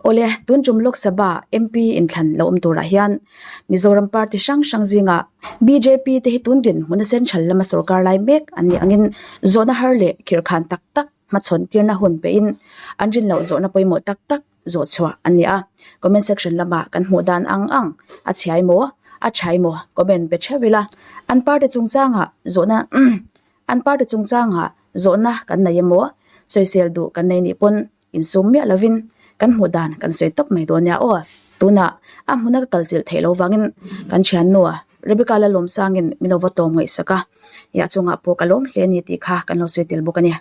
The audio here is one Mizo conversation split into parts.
Awle, tun tum Lok Sabha MP inthlan lo awm turah hian Mizoram party hrang hrang zingah bjp te hi tun dinhmun a central lama sorkar lai mek an nih angin zawhna har leh khirhkhan tak tak hmachhawn tirna hun pehin an rin loh zawhna pawimawh tak tak zawh chhuah an ni a. Comment section lamah kan hmuh dan ang ang a chhiai maw a chhai maw comment pe theuh ila an party chungchangah zawhna an party chungchangah zawhna kan nei emaw sawisel duh kan nei nih pawn Insum miah lovin kan hmuh dan kan sawi tawp mai dawn nia aw. Tunah a hmuna ka kal chilh theih lo vangin kan thiannu Rebecca Lalawmsangin min lo va tawm ngaihsak a, ia chungah pawh ka lawm hle a ni tih kha kan lo sawi tel bawk a ni.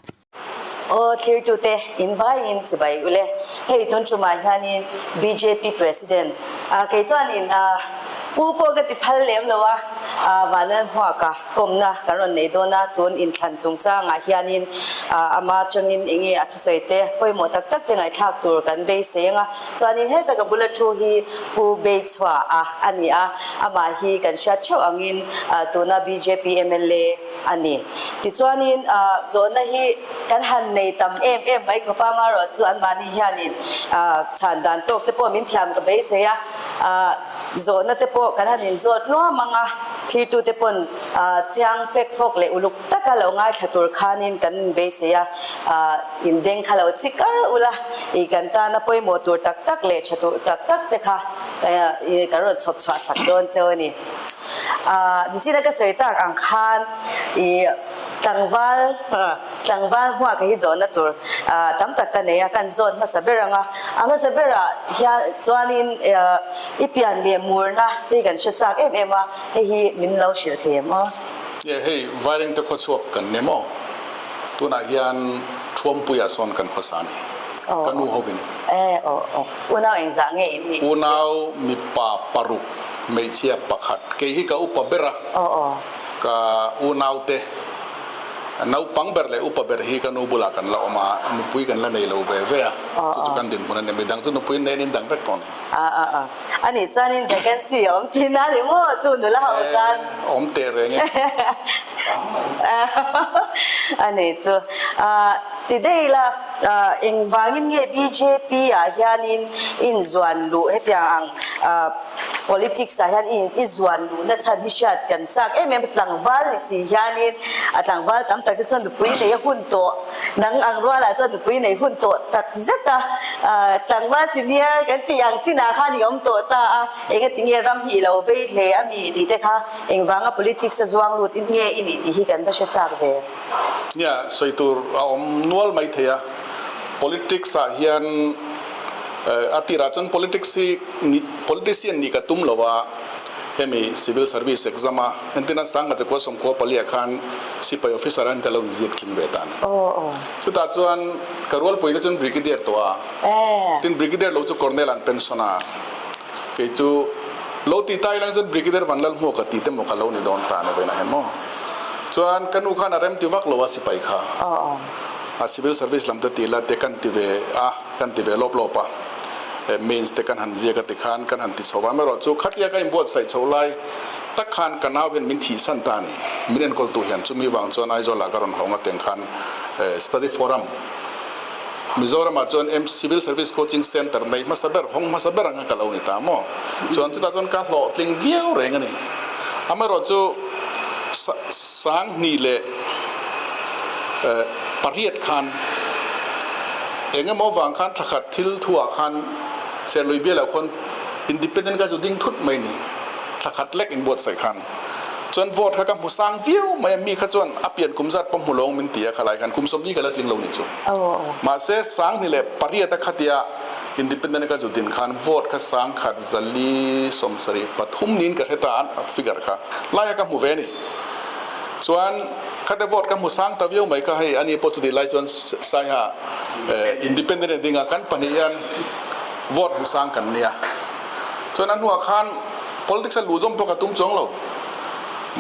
Aw thlirtute in vaiin chibai ule, hei tun tumah hianin bjp President kei chuanin pu pawh ka ti phal lem lo a, Vanlalhmuaka Kawmna kan rawn nei dawn a, tun inthlan chungchangah hianin ama atangin eng nge a thusawi te pawimawh tak tak te ngaihthlak tur kan beisei ang a. Chuanin heta ka bula thu hi Pu Beichhua a a ni a, amah hi kan hriat theuh angin tuna bjp mla a ni. Tichuanin zawhna hi kan han nei tam em em mai khawp a, amaherawhchu anmahni hianin chhan dan tawk te pawh min thiam ka beisei a. Zawhna te pawh kan han inzawt nuam ang a, thlirtute pawn chiang fek fawk leh uluk taka lo ngaithla tur khanin kan inbeisei a, indeng kha lo chi kar ula, i kan tana pawimawh tur tak tak leh tha tur tak tak te kha kan rawn chhawp chhuah sak dawn cheu a ni. Nichina ka sawi tak ang khan i tlangval Tlangval hmuak hi zawhna tur tam tak ka nei a, kan zawt hmasa ber ang a. A hmasa berah hian chuanin i pian leh murna hi kan hre chak em em a, hei hi min lo hrilh thei em aw? Nge hei Vairengte khawchhuak kan ni maw? Tunah hian Thuampuiah sawn kan khawsa a ni, ka nu hovin. E aw aw, unau engzah nge in nih? Unau mipa paruk, hmeichhia pakhat. Kei hi ka upa ber a, ka unaute. Naupang ber leh upa ber hi ka nu bulah kan la awm a, nupui kan la nei lo ve ve a, chu chu kan dinhmun a ni. Midang chu nupui nen in dang vek tawh a ni. A a a, a nih chuanin vacancy a awm thin a ni maw chu nula ho tan? Awm teh reng e. A nih chu. Ti daih la, engvangin nge bjp ah hianin inzuan luh hetiang ang Politics ah hian i zuan luhna chhan hi hriat kan chak em em tlangval ni si hianin a tlangval tam tak te chuan nupui nei a hun tawh nang ang rualah chuan nupui nei hun tawh tak zet a tlangval senior kan tih ang chinah khan i awm tawh ta a engatinge ram hi i lo vei hle a mi tih te kha engvanga politics a zuang lut in nge i nih tih hi kan va hre chak ve. Nia, sawi tur a awm nual mai thei a, politics ah hian A tirah chuan politics hi politician nih ka tum lo a, hemi civil service exam a entirna sangha chakua sawmkhua paliah khan sipai officer an ka lo inziak tling ve ta a ni. Chutah chuan ka rualpuite chuan brigadier tawh a, tin brigadier lo chu colonel an pension a, kei chu lo ti ta ilang chuan brigadier Vanlalhmuak ka ti te maw ka lo ni dawn ta a ni vawiinah hian maw. Chuan ka nu khan a remti vak lo a sipai kha. A civil service lam te ti la te kan ti ve a, kan ti ve lawp lawp a, mains te kan han ziak a tikhan kan han ti chho va, amaherawhchu khatia ka inbuatsaih chho lai tak khan ka nau hian min thihsan ta a ni, min enkawltu hian chumi vang chuan Aizawl ah ka rawn hawng a teng khan study forum Mizoram ah chuan civil service coaching centre nei hmasa ber hawng hmasa ber anga ka lo ni ta maw, chuan chutah chuan ka hlawhtling viau reng a ni, amaherawhchu Sanghnih leh pariat khan eng emaw vang khan thlakhat thil thuah khan Serlui bialah khuan Independent kha chu ding thut mai ni thlakhat lek inbuatsaih khan chuan vote kha ka hmu sang viau mai a mi kha chuan a pian kum zat pawh hmu lo min ti a khalai khan kum sawmli ka la tling lo nih chu mahse Sanghnih leh pariat a khatia Independent ka zu din khan vote kha sangkhat zali sawmsarih pathum niin ka hre ta a figure kha laia ka hmu ve a ni. Chuan khate vote ka hmu sang ta viau mai kha hei ani pawh chuti lai chuan Saiha Independent a ding a kan pahnih hian vote hmu sang kan nia. Chuan a hnuah khan politics a luh zawm pawh ka tum chuang lo.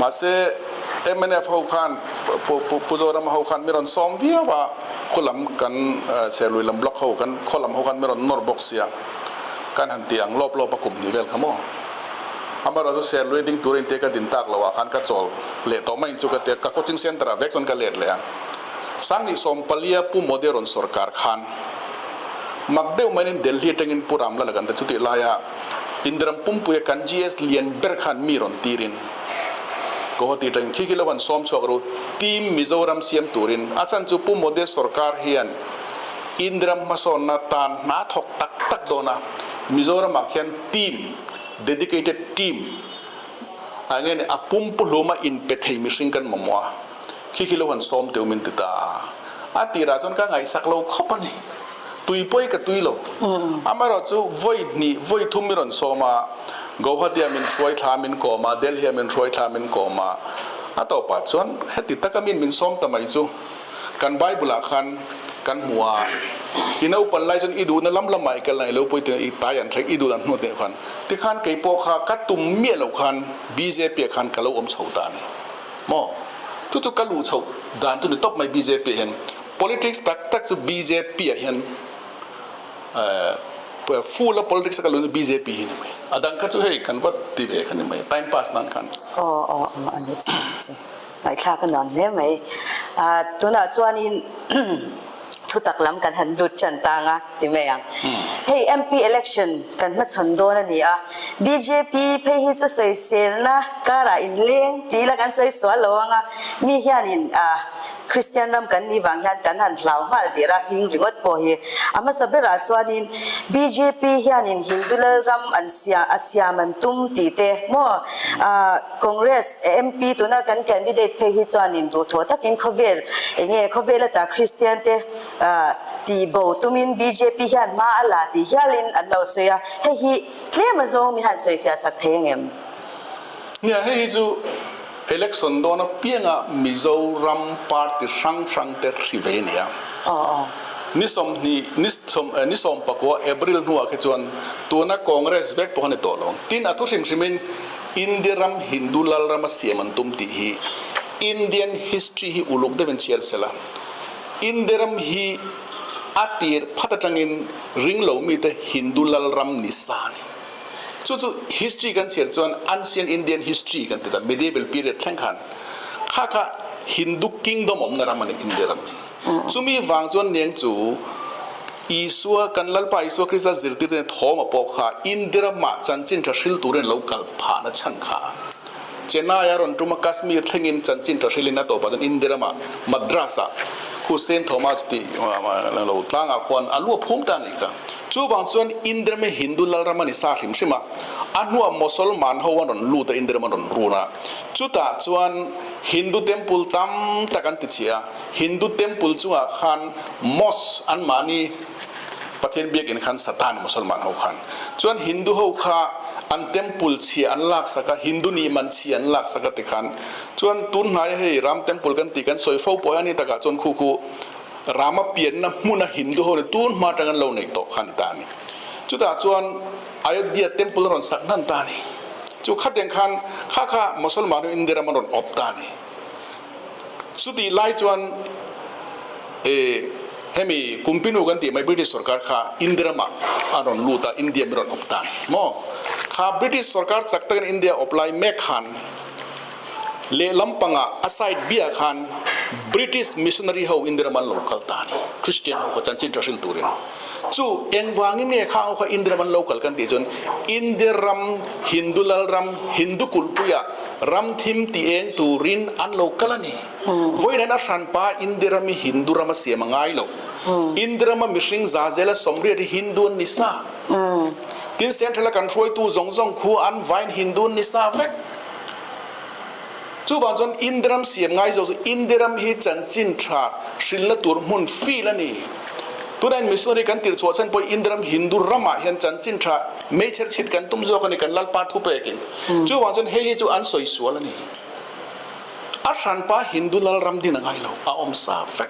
Mahse mnf ho khan Pu Zorama ho khan mi rawn sawm viau a. Khaw lam kan Serlui lam block ho kan khaw lam ho khan mi rawn nawr bawk sia kan han ti ang lawp lawp a kum hnih vel kha maw. Amaherawhchu Serlui ding tur a intia ka din tak loh ah khan ka chawl leh tawh mai in chu ka tia ka coaching centre ah vek chuan ka let leh a. Sangni sawmpalia Pu Modi a rawn sawrkar khan. Mak deuh maiin Delhi atangin Pu Ramlal a kan ta chutih laia Indiram pumpuia kan GS lian ber khan mi rawn tirin Guwahati atangin khi khi lo han sawm chhuak ru team Mizoram siam turin a chhan chu Pu Modi sorkar hian Indiram hmasawnna tan hna thawk tak tak dawn a, Mizoramah khian team, dedicated team, ah nge ni a pumpu hluma inpe thei mihring kan mamawh a, khi khi lo han sawm teuh min ti ta a, a tirah chuan ka ngaihsak lo khawp a ni, tui pawi ka tui lo, amaherawh chu vawi hnih vawi thum i rawn sawm a, Guwahati ah min hruai thla min kawm a, Delhi ah min hruai thla min kawm a, a tawpah chuan heti taka min min sawm ta mai chu. Kan Bible ah khan kan hmu a, i naupan lai chuan i duhna lam lamah i kal na i lo pawi i tai an thleng i duh dan hnu teh khan tikhan kei pawh kha ka tum miah loh khan bjp ah khan ka lo awm chho ta a ni maw? Chu chu ka luh chhoh dan chu ni tawp mai bjp ah hian politics tak tak chu bjp ah hian full a politics a ka luh chu bjp hi ni mai a dang kha chu hei kan va ti ve kha ni mai time pass nan khan. Aw aw aw a ni chu a ni chu. Ngaihthlak a nuam hle mai. Tunah chuanin thutak lam kan han lut tan tang a ti mai ang. Hei MP election kan hmachhawn dawn a ni a, bjp phei hi chu sawiselna karah inleng tih ila kan sawi sual lo ang a, mi hianin Kristian ram kan nih vang hian kan han hlau nghal der a hming ringawt pawh hi. A hmasa berah chuanin bjp hianin Hindu lalram an sia a siam an tum tih te maw Congress MP tuna kan candidate phei hi chuanin duhthawh takin khawvel enge khawvel ata Kristian te tih bo tumin bjp hian hma a la tih hialin an lo sawi a, hei hi tlem a zawng mi han sawi fiah sak thei angem? Nia, hei hi chu election dawn apianga Mizoram party hrang hrang te hri ve a nia. Ni 20, ni 19 April hnuah khi chuan tuna Congress vek pawh a ni tawh lo. Tin, a thu hrim hrimin India ram Hindu lal rama siam an tum tih hi Indian history hi uluk deuhin chhiar sela. India ram hi a tir phat atangin ring lo mite Hindu lal ram ni sa a ni. Chu chu history kan chhiar chuan ancient Indian history kan ti ta, medieval period thleng khan kha kha Hindu kingdom awmna ram a ni India ram hi. Chumi vang chuan neng chu Isua, kan Lalpa Isua Krista zirtirte thawm a pawh kha India ramah chanchin tha hril turin lo kal phahna chhan kha Chennai a rawn tum a, Kashmir thlengin chanchin tha hrilin a tawpah chuan India ramah Madras-ah Hussein Thomas tih lo tlangah khuan a lu a phum ta a nih kha. Chuvang chuan India ram hi Hindu lalram a ni sa hrim hrim a, a hnuah Mosolman ho an rawn lut a, India ram an rawn run a, chutah chuan Hindu temple tam tak an ti chhia a. Hindu temple chungah khan mosque an mahni Pathian biakin khan Satan Mosolman ho khan chuan Hindu ho kha an temple chhia an lak sak a, Hindu nih man chhia an lak sak a ti khan chuan tun hnaia hei Ram temple kan tih kan sawi fo pawh hi a ni takah chuan khu khu Rama pianna hmuna Hindu ho ni tun hma atang an lo neih tawh kha a ni ta a ni. Chutah chuan Ayodhya temple a rawn sak hnan ta a ni. Chu khateng khan kha kha Mosolman ho India ram an rawn awp ta a ni. Chutih lai chuan e hemi Kumpinu kan tih mai British sorkar kha India ramah a rawn lut a, India min rawn awp ta maw? Kha British sorkar chak takin India awp lai mek khan lehlam pangah a side biah khan British missionary ho India ramah an lo kal ta a ni, Christian ho kha chanchin tha hril turin. Chu engvangin nge khang ho kha India ram an lo kal kan tih chuan India ram Hindu lal ram Hindu kulhpuiah Ram thim ti eng turin an lo kal a ni. Vawiin a hranpa India ram hi Hindu ram a siam a ngai lo. India rama mihring za zela 80 hi Hindu an ni sa. Tin Central a kan hruaitu zawng zawng khu an vain Hindu an ni sa vek. Chuvang chuan India ram siam ngai zawk chu India ram hi chanchin tha hrilna tur hmun fil a ni. Tunah hian missionary kan tirh chhuah chhan pawh India ram Hindu ramah hian chanchin tha meichher chhit kan tum zawk a ni kan Lalpa thu pekin. Chuvang chuan hei hi chu an sawi sual a ni. A hranpa Hindu lal ram din a ngai lo, a awm sa vek.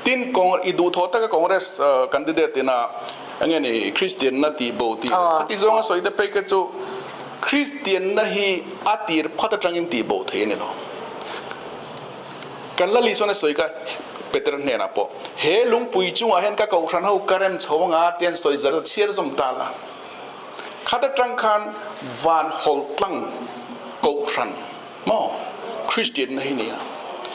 Tin, Kong i duhthawh taka Congress candidate ina enge ni Kristianna tih bo tih leh khati zawnga sawi te phei kha chu Kristianna hi a tir phat atangin tih bo thei a ni lo. Kan la Lisuan a sawi kha Peter hnenah pawh he lungpui chungah hian ka kohhran ho ka rem chho anga ti an sawi zar chhiar zawm ta la. Khat atang khan van hawlh tlang kohhran maw Kristian na hi nia.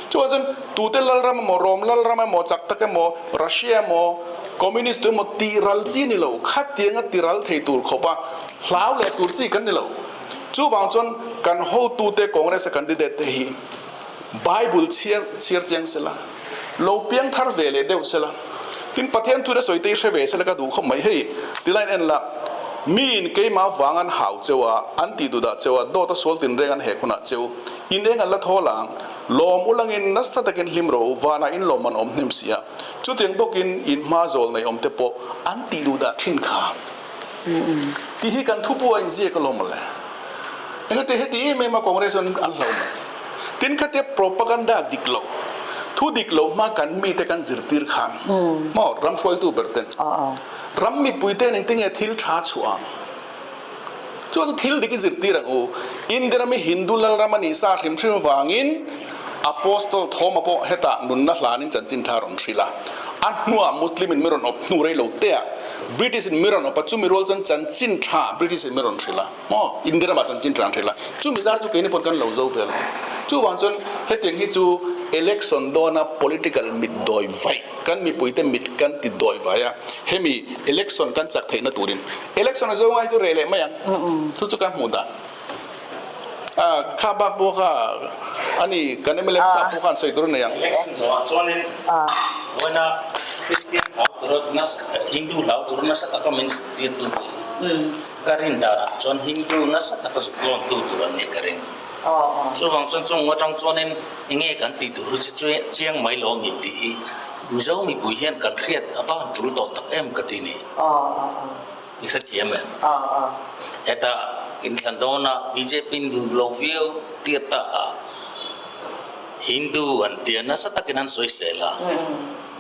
Chuvang chuan tute lalram emaw Rom lalram emaw chak tak emaw Russia emaw Communist tu emaw tih ral chi ni lo, khatianga ti ral thei tur khawpa hlau leh tur chi kan ni lo. Chuvang chuan kan hotute Congress a candidate te hi Bible chhiar chhiar chiang sela, lo piang thar ve leh deuh sela, tin Pathian thu te sawi te hi hre ve sela ka duh khawp mai. Hei tilai en la, miin keimah vang an hau cheu a, an tih duh dah cheu a, dawt a sual tinreng an hek hunah cheu, in eng an la thawl ang, lawm ulangin nasa takin hlim ro, vanah in lawm an awm hnem si a, chutiang bawkin in hma zawl nei awm te pawh an tih duh dah thin kha. Tih hi kan thupu a inziak alawm mawle. Engati heti em em a Congress chuan an hlo mai. Tin khatia propaganda dik lo, thu dik lo hma kan mite kan zirtir khan maw ram hruaitu ber ten ram mipui ten engtinge thil tha chhuah ang. Chuan thil dik i zirtir ang u. India ram hi Hindu lal ram a nih sa hrim hrim avangin Apostol Thoma pawh hetah nunna hlanin chanchin tha rawn hrilh a. A hnuah Muslim in mi rawn awp hnu rei lo teah British in mi rawn awp a, chumi rual chuan chanchin tha British in mi rawn hrilh a. Maw? India ramah chanchin tha an hrilh a. Chumi zar chu keini pawh kan lo zo ve lo. Chuvang chuan hetiang hi chu election dawna political mit dawi vaih, kan mipuite mit kan ti dawi vai a, hemi election kan chak theihna turin Election a zo ngai chu reh leh mai ang. Chu chu kan hmuh dan. Kha bak pawh kha ani kan mla sa pawh khan sawi tur a nei ang. Election zawhah chuanin vawiina Kristian hlau tura nasa Hindu hlau tura nasa taka min zirtir tu tih ka rin danah chuan Hindu nasa taka zuk tlawn tu tur an nih ka ring. Chuvang chuan chung atang chuanin enge kan tih tur hi chu chiang mai lo ni tih hi Mizo mipui hian kan hriat a van tul tawh tak em ka ti ni. I hrethiam em? Hetah inthlan dawnah bjp in duh lo viau tir ta a, Hindu an tia nasa takin an sawisel a,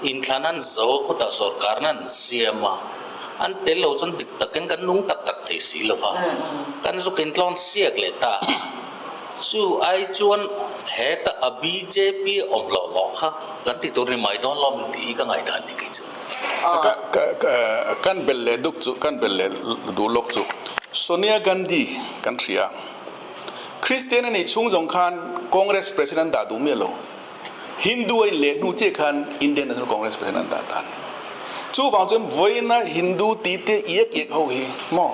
inthlan an zo khutah sorkarna an siam a, an tel lo chuan dik takin kan nung tak tak thei si lo va, kan zuk intlawn siak leh ta a. Chu ai chuan heta a bjp awm loh loh kha kan ti tur ni mai dawn lo mi tih hi ka ngaihdan ni kei chu. Kan bel leh duk chu, kan bel leh duh lawk chu Sonia Gandhi kan hria. Christian a nih chhung zawng khan Congress President dah duh miah lo. Hindu a inleh hnu chiah khan Indian National Congress President an dah ta a ni. Chuvang chuan vawiina Hindu tih te iak iak ho hi maw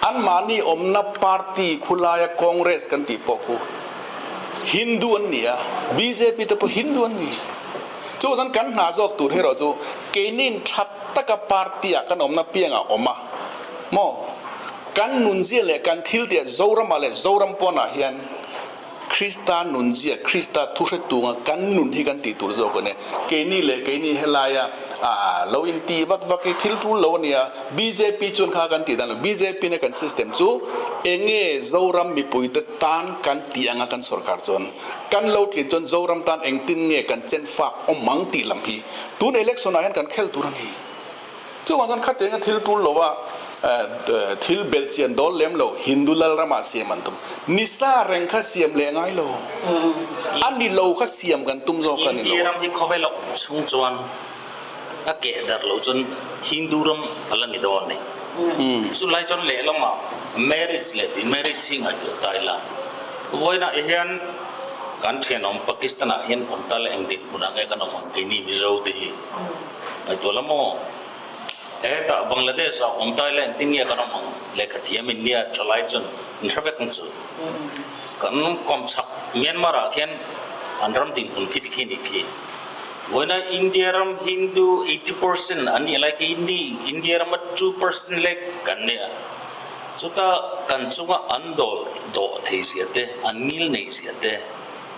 anmahni awmna party khulaia Congress kan tih pawh khu Hindu an ni a, bjp te pawh Hindu an ni. Chu chuan kan hna zawk tur erawh chu keini'n tha taka party ah kan awmna piangah awm a maw kan nunzia leh kan thiltih ah Zoramah leh Zoram pawnah hian Krista nunzia, Krista thuhretunga kan nun hi kan tih tur zawk a ni. Keini leh keini helaia lo inti vak vak hi thil tul lo a nia. Bjp chuan kha kan tih dan lo. Bjp na kan system chu enge Zoram mipuite tan kan tih anga kan sorkar chuan kan lo tlin chuan Zoram tan engtin nge kan chen fak awm ang tih lam hi tun election ah hian kan khel tur a ni. Chuvang chuan khatianga thil tul lova thil belh chian dawl lem lo Hindu lal ramah siam an tum. Nisa reng kha siam leh ngai lo. A ni lo kha siam kan tum zawk a ni lo. India ram hi khawvel a awm chhung chuan a keh darh lo chuan Hindu ram a la ni dawn a ni. Chulai chuan lehlamah marriage leh demarriage hi ngaihtuah ta ila. Vawiinah hian kan thianawm Pakistan-ah hian awm ta la eng dinhmunah nge kan awm ang keini Mizo te hi. Ngaihtuah la maw? Hetah Bangladesh ah awm ta ila engtin nge kan awm ang? Lehkha thiam in nia thalai chuan in hre vek ang chu. Kan kawmchhak Myanmar ah khian an ram dinhmun khi tikhi nih khi. Vawiina India ram Hindu 80% an nih lai khi Hindi India rama 2% lek kan nia. Chuta kan chunga an dawl dawh thei zia te, an ngil nei zia te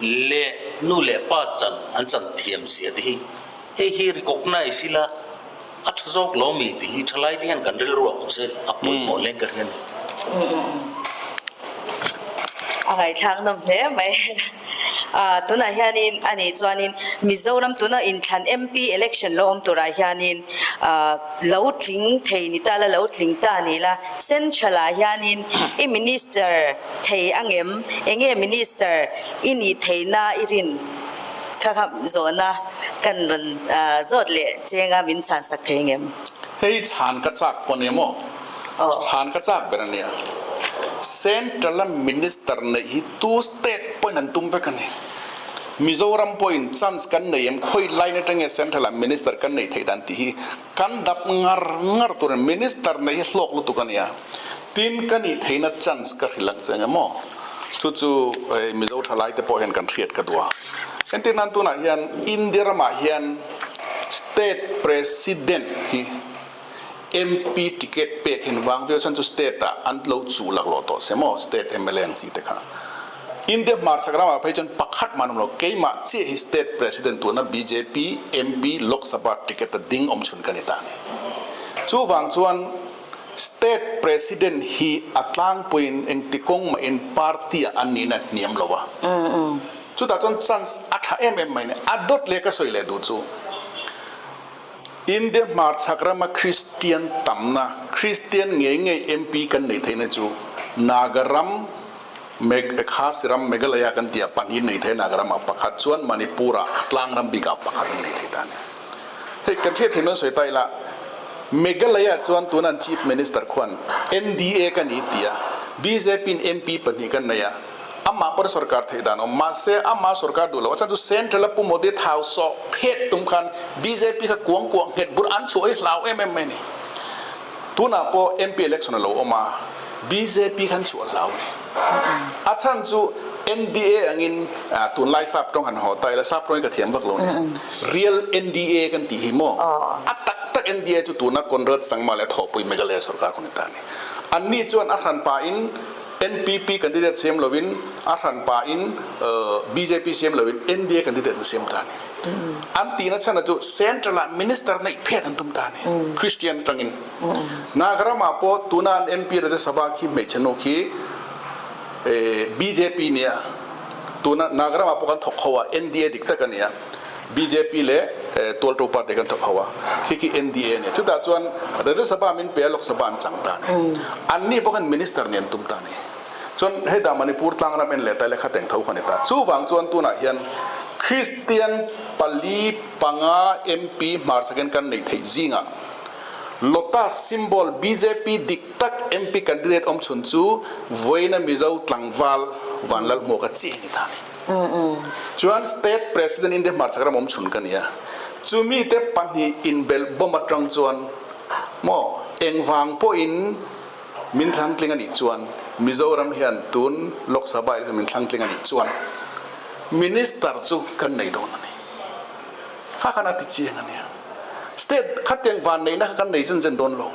leh nu leh pa chan an chan thiam zia te hi Hei hi recognize ila a tha zawk lo mi tih hi thalai te hian kan rilru ah awm se a pawimawh hle ka ring a ni. A ngaihthlak nawm hle mai. Tunah hianin a nih chuanin Mizoram tuna inthlan MP election lo awm turah hianin lo tling thei ni ta la, lo tling ta ni la, Central ah hianin i minister thei angem? Enge minister i nih theihna i rin? Kha kha zawhna kan rawn zawt leh chenga min chhan sak thei ngem? Hei chhan ka chak pawh nia maw? Chhan ka chak ber a nia. Central a minister neih hi tu state pawhin an tum vek a ni. Mizoram pawhin chance kan nei em, khawi line atang nge central ah minister kan neih theih dan tih hi kan dap ngar ngar tur a ni. Minister neih hi hlawk lutuk a nia. Tin, ka nih theihna chance ka hrilh ang che eng emaw? Chu chu Mizo thalai te pawh hian kan hriat ka duh a. Entir nan tunah hian India ramah hian state president hi MP ticket pek hin vang viau chuan chu state ah an lo chuh laklawh tawh se maw state mla ang chi te kha. India hmarchhak ramah phei chuan pakhat mah an awm lo, keimah chiah hi state president tuna bjp MP Lok Sabha ticket a ding awm chhun ka ni ta a ni. Chuvang chuan state president hi a tlangpuiin engti kawng mahin party ah an nihna hniam lo a. Chutah chuan chance a tha em em mai a ni. A dawt leh ka sawi leh duh chu. India hmarchhak rama Kristian tamna, Kristian ngei ngei MP kan neih theihna chu Naga ram, Khasi ram, Meghalaya kan tih ah pahnih nei thei Naga ramah pakhat chuan Manipur ah tlang ram bikah pakhat an nei thei ta a ni. Hei kan hriat theih nan sawi ta ila Meghalaya chuan tuna an Chief Minister khuan NDA ka ni ti a, bjp in MP pahnih kan nei a, Amah pawh sorkar theih dan awm mahse amah sorkar duh loh a chan chu central a Pu Modi thau sawh phet tum khan bjp kha kuang kuah nghet bur an chhuah hi hlau em em mai a ni. Tunah pawh MP election a lo awm a bjp khan chhuah hlau a ni. A chhan chu NDA angin tunlai sap tawng han haw ta ila sap tawng hi ka thiam vak lo nia. Real NDA kan tih hi maw a tak tak NDA chu tuna Conrad Sangma leh Thawhpui Meghalaya sorkar khaw ni ta a ni. Anni chuan a hranpa in NPP candidate siam lovin a hranpa in bjp siam lovin NDA candidate an siam ta a ni. An tihna chhan chu central ah minister neih phet an tum ta a ni. Christian atangin. Nagaram ah pawh tuna an MP Rajya Sabha khi hmeichhe nu khi bjp nia. Tuna Nagaram ah pawh kan thawk ho a NDA dik tak a nia. Bjp leh Tualto party kan thawk ho a, khi khi NDA a nia. Chutah chuan Rajya Sabha min pe a, Lok Sabha an chang ta a ni. Anni pawh khan minister nih an tum ta a ni. Chuan hetah Manipur tlangram en leh tai leh kha teng tho kha a ni ta. Chuvang chuan tunah hian Christian pali panga MP hmarchhakin kan neih theih zingah Lotus symbol bjp dik tak MP candidate awm chhun chu vawiina Mizo tlangval Vanlalhmuaka chiah a ni ta a ni. Chuan State President India hmarchhak ram awm chhun ka ni a, chumi te pahnih inbelh bawm atang chuan maw engvang pawhin min thlangtling a nih chuan Mizoram hian tun Lok Sabha election min thlangtling a nih chuan Minister chu kan nei dawn a ni. Kha khan a ti chiang a nia. State khatiang vanneihna kha kan nei zen zen dawn lo.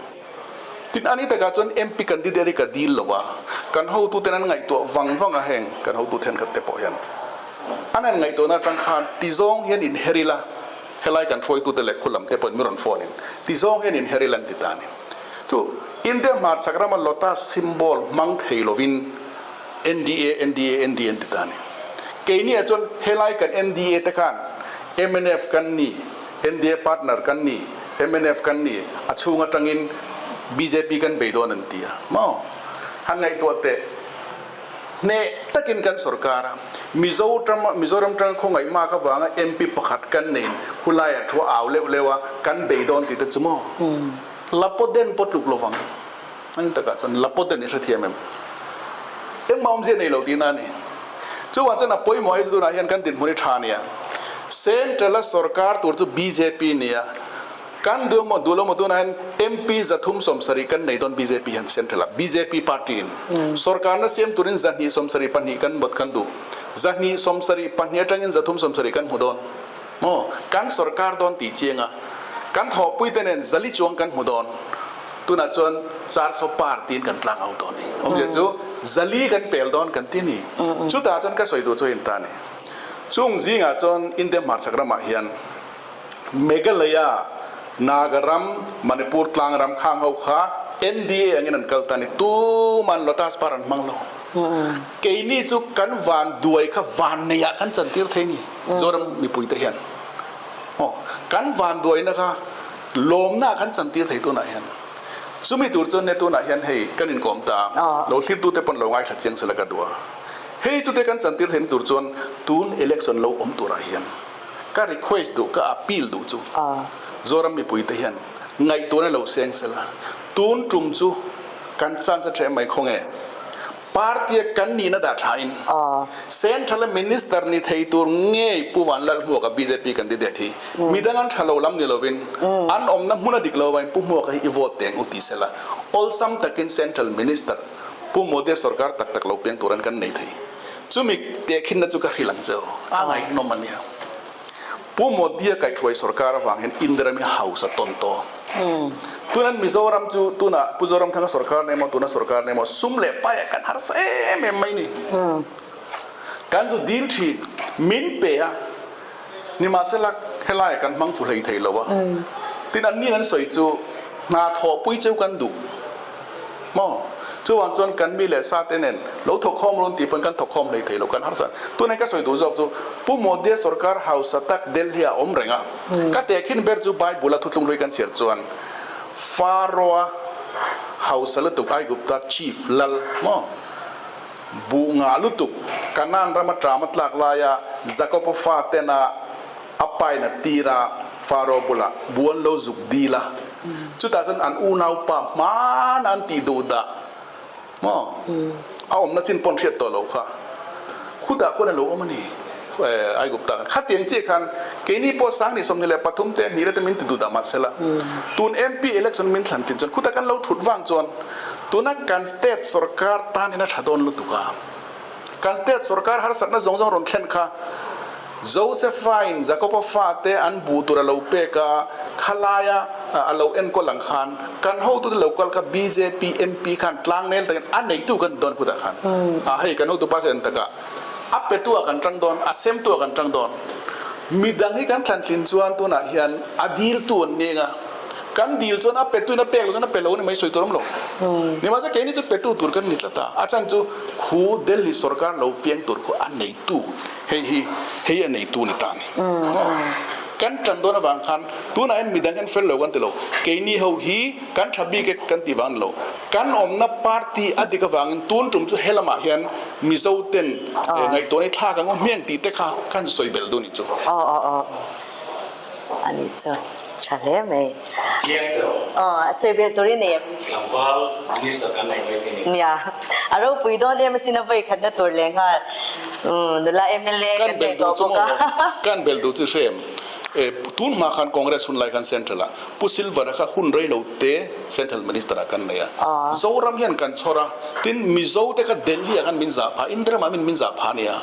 Tin, ani takah chuan MP candidate hi ka dil lo a, kan hotuten an ngaihtuah vang vang a heng kan hotu thenkhat te pawh hian an han ngaihtuahna atang khan ti zawng hian inher ila, helai kan hruaitute leh khulam te pawhin mi rawn phone in ti zawng hian inher ila an ti ta a ni. Chu India hmarchhak rama lotus symbol hmang thei lovin NDA, NDA, NDA an ti ta a ni. Keiniah chuan helai kan NDA te khan mnf kan ni, NDA partner kan ni, mnf kan ni, a chhung atangin bjp kan bei dawn an ti a maw? Han ngaihtuah teh, hneh takin kan sorkar a, Mizo Mizoram tanga khawngaih mak avanga MP pakhat kan neiin hulaiah thu a au leuh leuh a, kan bei dawn tih te chu maw? Lapoden pawh tluk lovang. Ani takah chuan Lapoden i hrethiam em? Engmah awmzia nei lo tihna a ni. Chuvang chuan a pawimawh hi chu tunah hian kan dinhmun hi tha a nia. Central a sorkar tur chu bjp nia. Kan duh emaw duh lo emaw tunah hian MP 370 kan nei dawn bjp hian central ah bjp party in sorkarna siam turin 272 kan bawt kan duh. 272 atangin 370 kan hmu dawn maw? Kan sorkar dawn tih chiang a kan thawhpui te nen zali chuang kan hmu dawn. Tunah chuan Charso par tiin kan tlang au tawh a ni. Awmzia chu zali kan pel dawn kan ti a ni. Chutah chuan ka sawi duh chu a inta a ni. Chung zingah chuan India hmarchhak ramah hian Meghalaya, Naga ram, Manipur tlang ram khang ho kha NDA angin an kal ta a ni. Tuman Lotus par an hmang lo. Keini chu kan van duai kha van neiah kan chantir thei a ni. Zoram mipuite hian. Aw, kan van duaina kha Lawmna kan chantir thei tunah hian chumi tur chuan ne tunah hian hei kan inkawm ta a, lo thlirtute pawn lo ngaithla chiang sela ka duh a. Hei chute kan chantir theihna tur chuan tun election lo awm turah hian ka request duh, ka appeal duh chu Zoram mipuite hian ngaihtuahna lo seng sela tun tum chu kan chance a ṭheh mai khawnge. Party a kan nihna dah tha in Central a Minister ni thei tur ngei Pu Vanlalhmuaka bjp candidate hi midang an tha lo lam ni lovin an awmna hmun a dik lo avangin Pu Hmuaka hi i vote teng u ti sela awlsam takin Central Minister Pu Modi sorkar tak tak lo piang tur an kan nei thei. Chumi tehkhinna chu ka hrilh ang che u, a ngaihnawm a nia. Pu Modi-a kaihhruai sorkar avang hian India ram hi hausa tawn tawh. Tunan Mizoram chu tunah Pu Zoramthanga sorkar na emaw tuna sorkar na emaw sum leh paiah kan harsa em em mai ni. Kan zu dil thin, min pe a, nimahsela helaiah kan hmang fu hlei thei lo a. Tin an nin an sawi chu hna thawhpui cheu kan duh. Maw? Chuvang chuan kan mi leh sa te nen lo thawk khawm run tih pawn kan thawk khawm hlei thei lo, kan harsa. Tunah ka sawi duh zawk chu Pu Modi-a sorkar hausa tak Delhi ah a awm reng a. Ka tehkhin ber chu Bible a thutlung hlui kan chhiar chuan Pharaoh-a hausa lutuk Aigupta chief lal maw? Buh ngah lutuk Kanaan rama ṭam a tlak laia Jakob-a fa tena a pain a tir a, Pharaoh bulah bu an lo zuk dil a, chutah chuan an unaupa hmana an tih duh dah maw a awmna chin pawn hriat tawh loh kha khutah khuan a lo awm a ni Aigupta khan. Khatiang chiah khan keini pawh 2023 te hnih te min ti duh dah mahse la tun MP election min thlan tin chuan khutah kan lo thut vang chuan tuna kan state sorkar tan in a tha dawn lutuk a, kan state sorkar harsatna zawng zawng rawn thlen kha Josephain Jakoba fate an buh tur a lo pek a, khalaia a lo enkawl ang khan kan hotute lo kal kha bjp MP khan tlangnel takin a neitu kan dawn khutah khan a hei kan hotu pa chuan takah a petu ah kan tang dawn a semtu ah kan tang dawn midang hi kan thlantlin chuan tunah hian a diltu an ni eng a kan dil chuan a petu in a pek lo chuan a pe lo ni mai sawi tur awm lo nimahse keini chu petu tur kan ni tlat a a chhan chu khu Delhi sorkar lo piang tur khu a neitu Hei hi hei a neitu ni ta ni. Kan tan dawn avang khan tunah hian midang hian fel lo kan ti lo. Keini ho hi kan tha bik e kan ti vang ni lo. Kan awmna party a dik avangin tun tum chu helamah hian Mizo ten ngaihtuahna hi thlak ang u hmiang tih te kha kan sawi belh duh ni chu. Aw aw aw. A nih chu tha hle mai. Chiang tawh. Aw a sawi belh tur i nei em? Tlangval minister kan nei mai thei ni. Nia, a ropui dawn em asin a vawi khatna tur leh nghal nula mla kan nei tawh bawk a. Kan belh duh chu hre em? Tun hma khan Congress hun lai khan Central ah Pu Silver-a kha hun rei lo te Central Minister ah kan nei a. Zoram hian kan chhawr a, tin Mizo te kha Delhi ah khan min zah phah, India ramah min min zah phah a nia.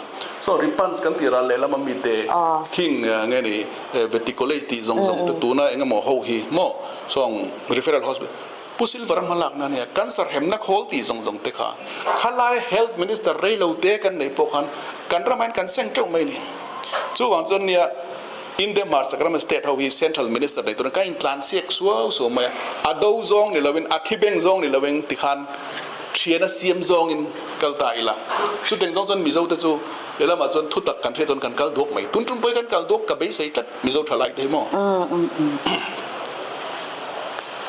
Saw Ripans kan tih ral lehlam a mite khing nge ni Vety College tih zawng zawng te tuna eng emaw ho hi maw sawng Referral Hospital Pu Silver a hma lakna a nia cancer hemna khawl tih zawng zawng te kha khalai Health Minister reilo te kan neih pawh khan kan ramah hian kan seng teuh mai a ni. Chuvang chuan nia India hmarchak rama state ho hi Central Minister nei turin kan intlan siak suau suau mai a, a do zawng ni loin a thi beng zawng ni loin tikhan Thian a siam zawngin kal ta ila. Chuteng zawng chuan Mizo te chu lehlamah chuan thu tak kan hriat chuan kan kal duak mai. Tun tum pawhin kan kal duak ka beisei tlat Mizo tha lai te hi maw?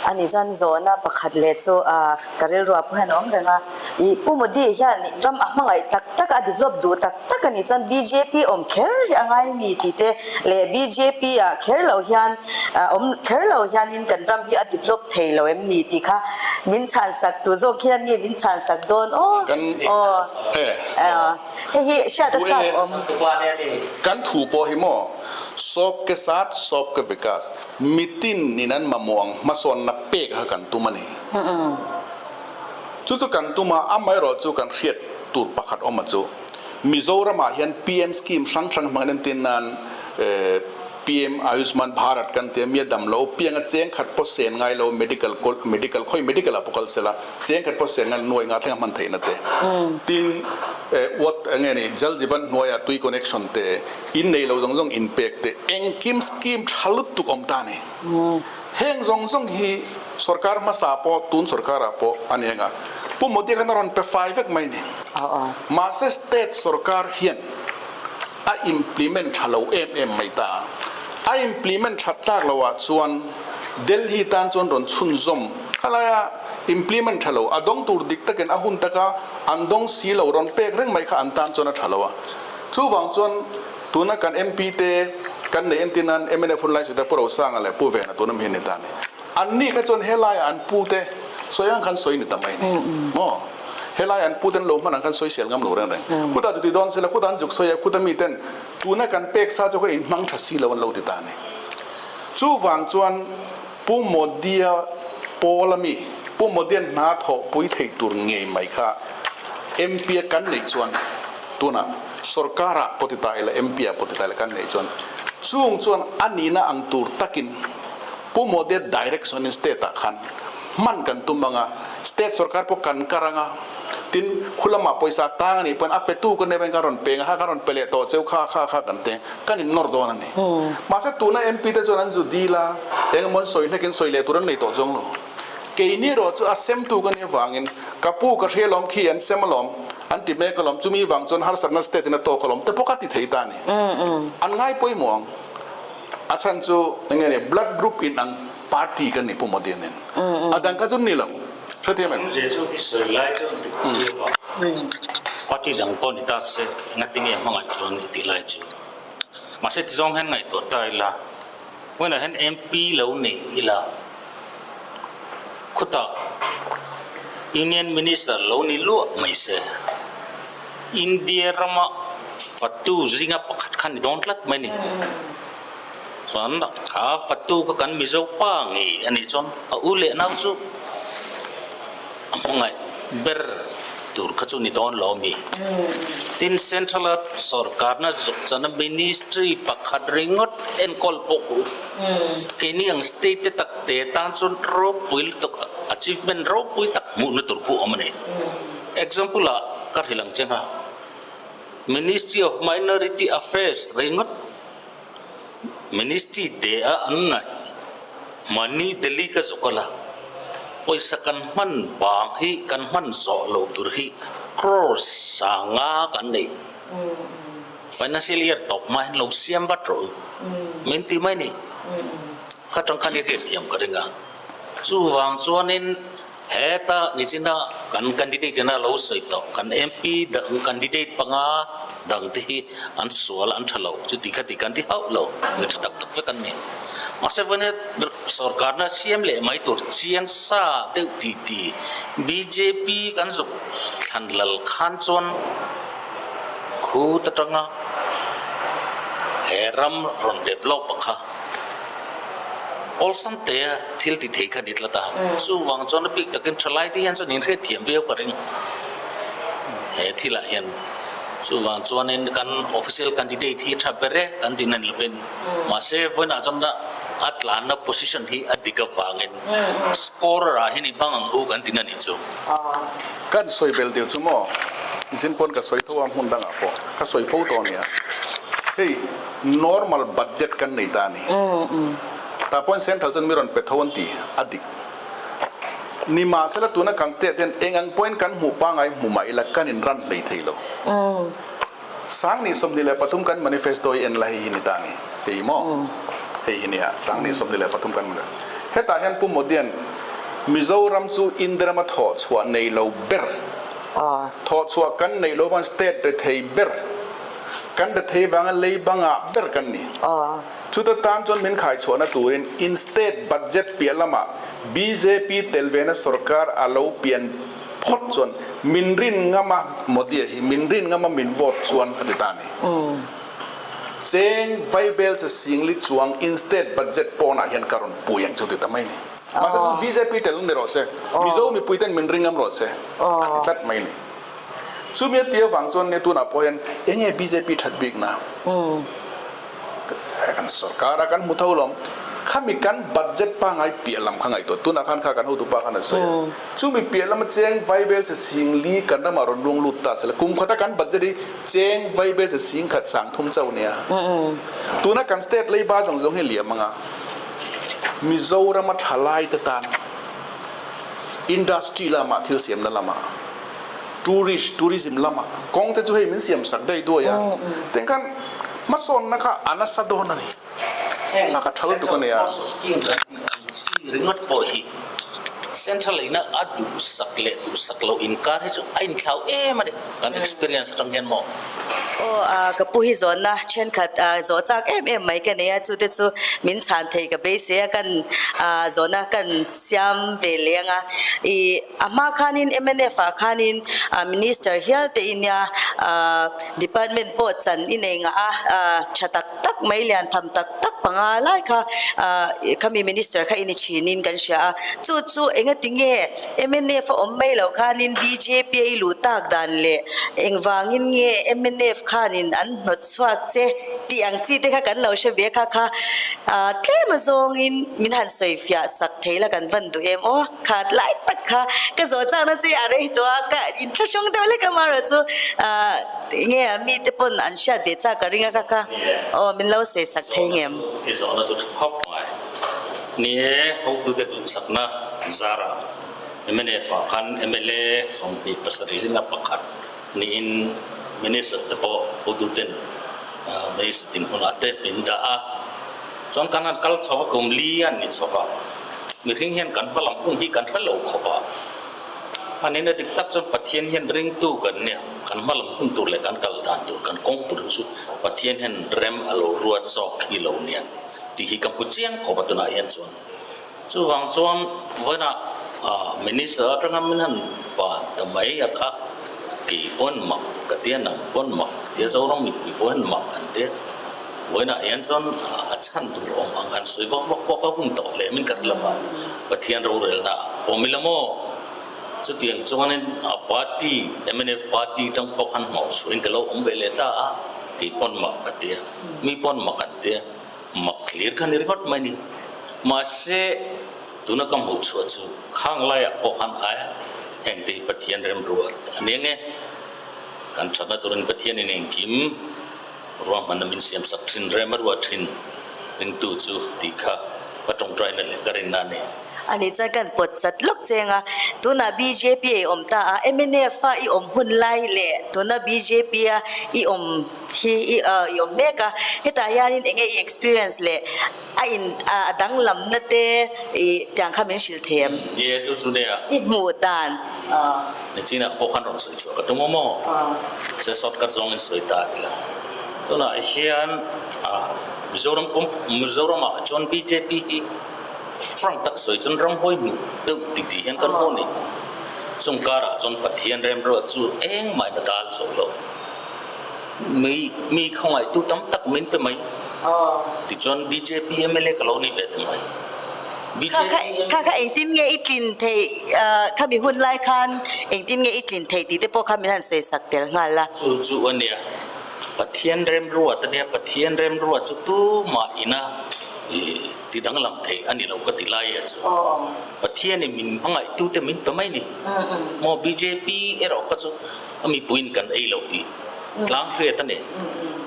Ani chuan zawhna pakhat leh chu ka rilruah pawh hian a awm reng a. I Pu Modi hian ram a hmangaih tak tak a develop duh tak tak a nih chuan bjp awm kher hi a ngai mi tih te leh bjp ah kher loh hian awm kher lo hianin kan ram hi a develop thei lo em ni tih kha min chhan sak tu zawk hian nge min chhan sak dawn aw aw hei hi hriat a chak awm. Kan thu pawh hi maw sawp ke sat sawp ke vikas mitin in an mamawh ang hmasawnna pek kha kan tum a ni. Chu chu kan tum a, amaherawh chu kan hriat tur pakhat awm a chu Mizoram ah hian PM scheme hrang hrang hmang in entir nan PM Ayushman Bharat kan tia mi a dam lo piang a cheng khat pawh sen ngai lo medical medical khawi medical ah pawh kal sela cheng khat pawh sen ngai lo nuai nga thleng a hman theihna te tin what enge ni Jal Jeevan hnuai ah tui connection te in nei lo zawng zawng in pek te engkim scheme tha lutuk awm ta a ni heng zawng zawng hi Sorkar hmasa pawh tun sorkarah pawh a ni eng a, Pu Modi khan a rawn pe fai vek mai ni. Mahse state sorkar hian a implement tha lo em em mai ta a. A implement that tak lo ah chuan Delhi tan chuan rawn chhunzawm khalaia implement tha lo a dawng tur dik takin a hun taka an dawng si lo rawn pek reng mai kha an tan chuan a tha lo a. Chuvang chuan tuna kan MP te kan neih entir nan mnf hun lai sawi ta Pu Rosanga leh Pu Vena tuna mi hi ni ta a ni. An ni kha chuan helaiah an pu te sawi ang khan sawi ni ta mai ni maw? Helai an puten lo hman ang khan sawisel ngam lo reng reng. Khutah chuti dawn sela khutah an zuk sawi a, khuta miten tuna kan pek sa chu kha inhmang tha si lo an lo ti ta a ni. Chuvang chuan Pu Modi-a pawl ami Pu Modi-a'n hna thawhpui theih tur ngei mai kha MP-a kan neih chuan tunah sorkar-ah pawh ti ta ila MP-ah pawh ti ta ila kan neih chuan chung chuan a nihna ang tur takin Pu Modi-a direction-in state-ah khan hman kan tum ang a, state sorkar pawh kan kar ang a, tin khulamah pawisa tang a nih pawn a petu kan nei pawn kan rawn peng a, kha kan rawn pe leh tawh cheu kha kha kha kan te kan innawr dawn a ni. Mahse tuna MP te chuan an zu dil a, eng emaw an sawi hlekin sawi leh tur an nei tawh chuang lo. Keini erawh chu a semtu ka nih avangin ka pu ka hria lawm khi an sem alawm, an ti mek alawm, chumi vang chuan harsatna state in a tawk alawm te pawh ka ti thei ta a ni. An ngai pawimawh ang. A chhan chu eng nge ni blood group in ang party kan ni Pu Modi nen. A dang kha chu ni lo. Hrethiam em? Awmzia chu i sawi lai chuan dik tir a. Party dang pawh ni ta se engatinge hmangaih chuan i tih lai chu. Mahse ti zawng hian ngaihtuah ta ila hmunah hian MP lo nei ila khutah Union Minister lo ni luah mai se India rama fatu zinga pakhat kha ni dawn tlat mai ni. Chuan kha fatu kha kan Mizo pa ngei a nih chuan a u leh nau chu a hmangaih ber tur kha chu ni dawn lo a mi. Tin Central a sorkarna zuk chana ministry pakhat ringawt enkawl pawh ku keini ang state te tak te tan chuan ropui lutuk achievement ropui tak hmuhna tur khu awm a ni. Example ah ka hrilh ang che nga Ministry of Minority Affairs ringawt Ministry te a an ngaih mahni Delhi ka zawk ala, pawisa kan hman bang hi kan hman zawh lo tur hi crores sanga kan nei. Financial year tawp hma hian lo siam vat rawh u min ti mai ni. Kha tang khan i hriatthiam ka ring a. Chuvang chuanin Heta nichina kan candidate ina lo sawi tawh, kan MP dang candidate panga dang te hi an sual an tha lo, chuti kha ti kan ti hauh lo, mi tha tak tak vek an ni. Mahse vawiin sorkarna siam leh mai tur chiang sa deuh ti ti bjp kan zuk thlan lal khan chuan khut atanga he ram rawn develop a kha. Awlsam te thil ti thei kha ni tlat a, chuvang chuan a bik takin thalai te hian chuan inhriatthiam viau ka ring he thilah hian. Chuvang chuanin kan official candidate hi tha ber e kan ti nan lovin mahse vawiinah chuan a tlanna position hi a dik avangin scorer ah hian i hmang ang u kan ti na nih chu. Kan sawi bel deuh chu maw? Zin pawn ka sawi tho a hmun dangah pawh ka sawi fo tawh ania. Hei. Normal budget kan nei ta a ni. Tah pawhin central chuan mi rawn pe tho an ti a dik. Nimahsela tuna kan state hian eng ang pawhin kan hmuh pangai hmu mah ila kan in ran hlei thei lo. 2023 kan manifesto hi en la hei hi ni ta a ni. Hei maw? Hei hi nia 2023 kan manifesto. Hetah hian Pu Modian Mizoram chu India rama thawhchhuah nei lo ber, thawhchhuah kan neih loh vang state rethei ber, Kan rethei vanga lei bangah ber kan ni. Chuta tan chuan min khaichhuahna turin in state budget piah lamah bjp tel vena sorkar a lo pian phawt chuan min rin ngama Modi-a hi min rin ngama min vote chuan a ti ta a ni. Cheng vaibel che singli chuang in state budget pawnah hian ka rawn pui ang chu ti ta mai a ni. Mahse chu bjp tel ni rawh se, Mizo mipuiten min ring ngam rawh se a ti tlat mai a ni. Chumi a ti avang chuan nge tunah pawh hian eng nge bjp that bikna kan sorkar a kan hmu tho lawm. Khami kan budget pangai piah lam kha ngaihtuah tunah khan kha kan hotu pa khan a sawi a. Chumi piah lama cheng vaibel che sing li kan ramah rawn luang lut ta sela kum khata kan budget hi cheng vaibel che sing khat sang thum chauh nia. Tuna kan state leiba zawng zawng hi liam anga Mizorama thalai te tan industry lamah thil siamna lamah Tourist, tourism lama kawng te chu hei min siam sak daih duai a, teng khan hmasawnna kha a nasa dawn a ni. A ka tha lutuk a nia. Heng central sponsor scheme kan tih ang chi ringawt pawh hi Central ina a duhsak leh duhsak loh inkar hi chu a inthlau em a ni, kan experience atang hian maw? Aw a, ka pu hi zawnna thenkhat zawh chak em em mai ka nei a, chute chu min chhan thei ka beisei a, kan zawhna kan siam ve leh ang a. Ih a hma khanin mnf ah khanin Minister hial te i nia, Department pawh chan i nei ngah a, tha tak tak mai lian tham tak tak panga lai kha khami minister kha i ni thinin kan hria a, chu chu engati nge mnf a awm mai loh khanin bjp a i luh tak dan leh engvangin nge mnf khanin an hnawt chhuak che tih ang chi te kha kan lo hre ve kha kha tlem a zawngin min han sawi fiah sak thei la kan van duh em aw khat lai tak kha ka zawh chakna che a rei tawh a ka inthlahrung deuh lek a marawh chu. Nge a mite pawn an hriat ve chak ka ring a ka kha aw min lo sawi sak thei ngem. I zawhna chu tha khawp mai. Ni e, hotute duhsakna zara mnf ah khan mla 27 zinga pakhat niin Minister te pawh hotuten Minister dinhmunah te min dah a. Chuan kan han kal chho a kum li an ni chho va, mihring hian kan hma lam hun hi kan hre lo khawp a. A nihna dik tak chuan Pathian hian ringtu kan nia, kan hma lam hun tur leh kan kal dan tur, kan kawng tur chu Pathian hian rem a lo ruat zawk hi lo nia tih hi ka hmu chiang khawp a tunah hian chuan. Chuvang chuan vawiinah Minister atanga min han ban ta mai a kha kei pawn mak ka tia, nang pawn mak ka tia, Zoram mipui pawh hian mak an tia. Vawiinah hian chuan a chhan tur awm ang han sawi vak vak pawh ka hun tawh hle min ka ri lova, Pathian rorelna pawm ila maw? Chutiang chuanin a party, mnf party tang pawh khan hmawh chhuahin ka lo awm ve leh ta a, kei pawn mak ka ti a, mi pawn mak an ti a, mak thlir kha ni ringawt mai ni. Mahse, tuna ka hmuh chhuah chu khang laiah pawh khan ai heng te hi Pathian remruat a ni ange, kan thatna turin Pathianin engkim Ruahmanna min siamsak thin rem a ruah thin ringtu chu tih kha ka tawngtaina leh ka rinna a ni. Ani chuan kan pawt chat lawk cheng a, tunah bjp a i awm ta a, mnf a i awm hun lai leh tuna bjp a i awm hi i i awm mek a, hetah hianin enge i experience leh a in a danglamna te i tiang kha min hrilh thei em? Ni e, chu chu nia. I hmuh dan. Nichinah pawh khan rawn sawi chhuah ka tum a maw? Se shortcut zawngin sawi ta ila. Tunah hian Mizoram pawm Mizoramah chuan bjp hi frank tak sawi chuan ramhuai hmuh deuh ti tih hian kan hmu a ni. Chung karah chuan Pathian remruat chu engmah in a dal zo lo. Mi mi khawngaihtu tam tak min pe mai. Tichuan bjp mla ka lo ni ve ta mai. Kha kha kha kha engtin nge i tlin theih kha mi hun lai khan engtin nge i tlin theih tih te pawh kha min han sawi sak tel nghal a. Chu chu a nia. Pathian remruat a nia. Pathian remruat chu tumah ina i ti danglam theih a ni lo ka ti lai a chu. Pathian in min hmangaihtu te min pe mai ni. Maw bjp erawh kha chu A mipuiin kan ei lo tih tlang hriat a ni.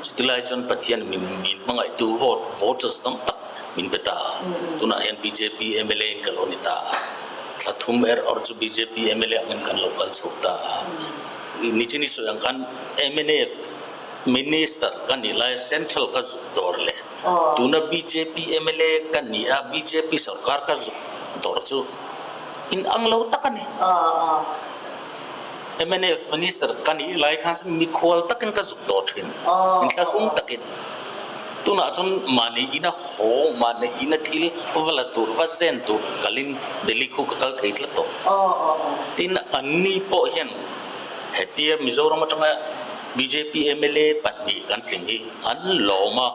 Chutilai chuan Pathian min min hmangaihtu vote, voters tam tak min pe ta a. Tunah hian bjp mla in ka lo ni ta a. Thla thum er awr chu bjp mla angin kan lo kal chho ta a. Nichini sawi ang khan mnf Minister ka nih laia Central ka zuk dawr leh tuna bjp mla ka ni a bjp sorkar ka zuk dawr chu in ang lo tak a ni. Mnf Minister ka nih lai khan chuan mikhual takin ka zuk dawr thin, inthlahrung takin. Tunah chuan mahni ina haw, mahni ina thil va la tur, va zen tur kalin Delhi khu ka kal thei tlat tawh. Tin, anni pawh hian hetia Mizoram atanga bjp mla pahnih kan tling hi an lawm a,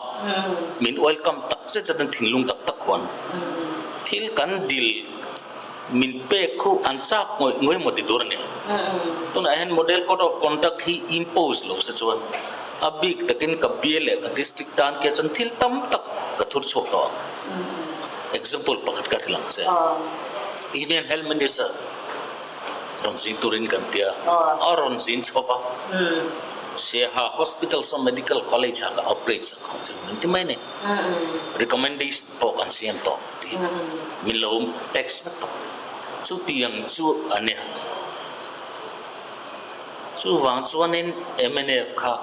min welcome tak zet zet an thinlung tak tak khuan thil kan dil Min pek khu an chak ngawih ngawih maw ti tur a ni. Tunah hian Model Code of Conduct hi impose lo se chuan a bik takin ka bial leh ka district tan kia chuan thil tam tak ka thur chhuak tawh ang. Example pakhat ka hrilh ang che. Union Health Minister rawn zin turin kan tia, a rawn zin chho va, Siaha Hospital saw Medical College ah ka operate sak ang che min ti mai a ni. Recommendation pawh kan siam tawh. Tih min lo text vek tawh. Chutiang chu a nia. Chuvang chuanin mnf kha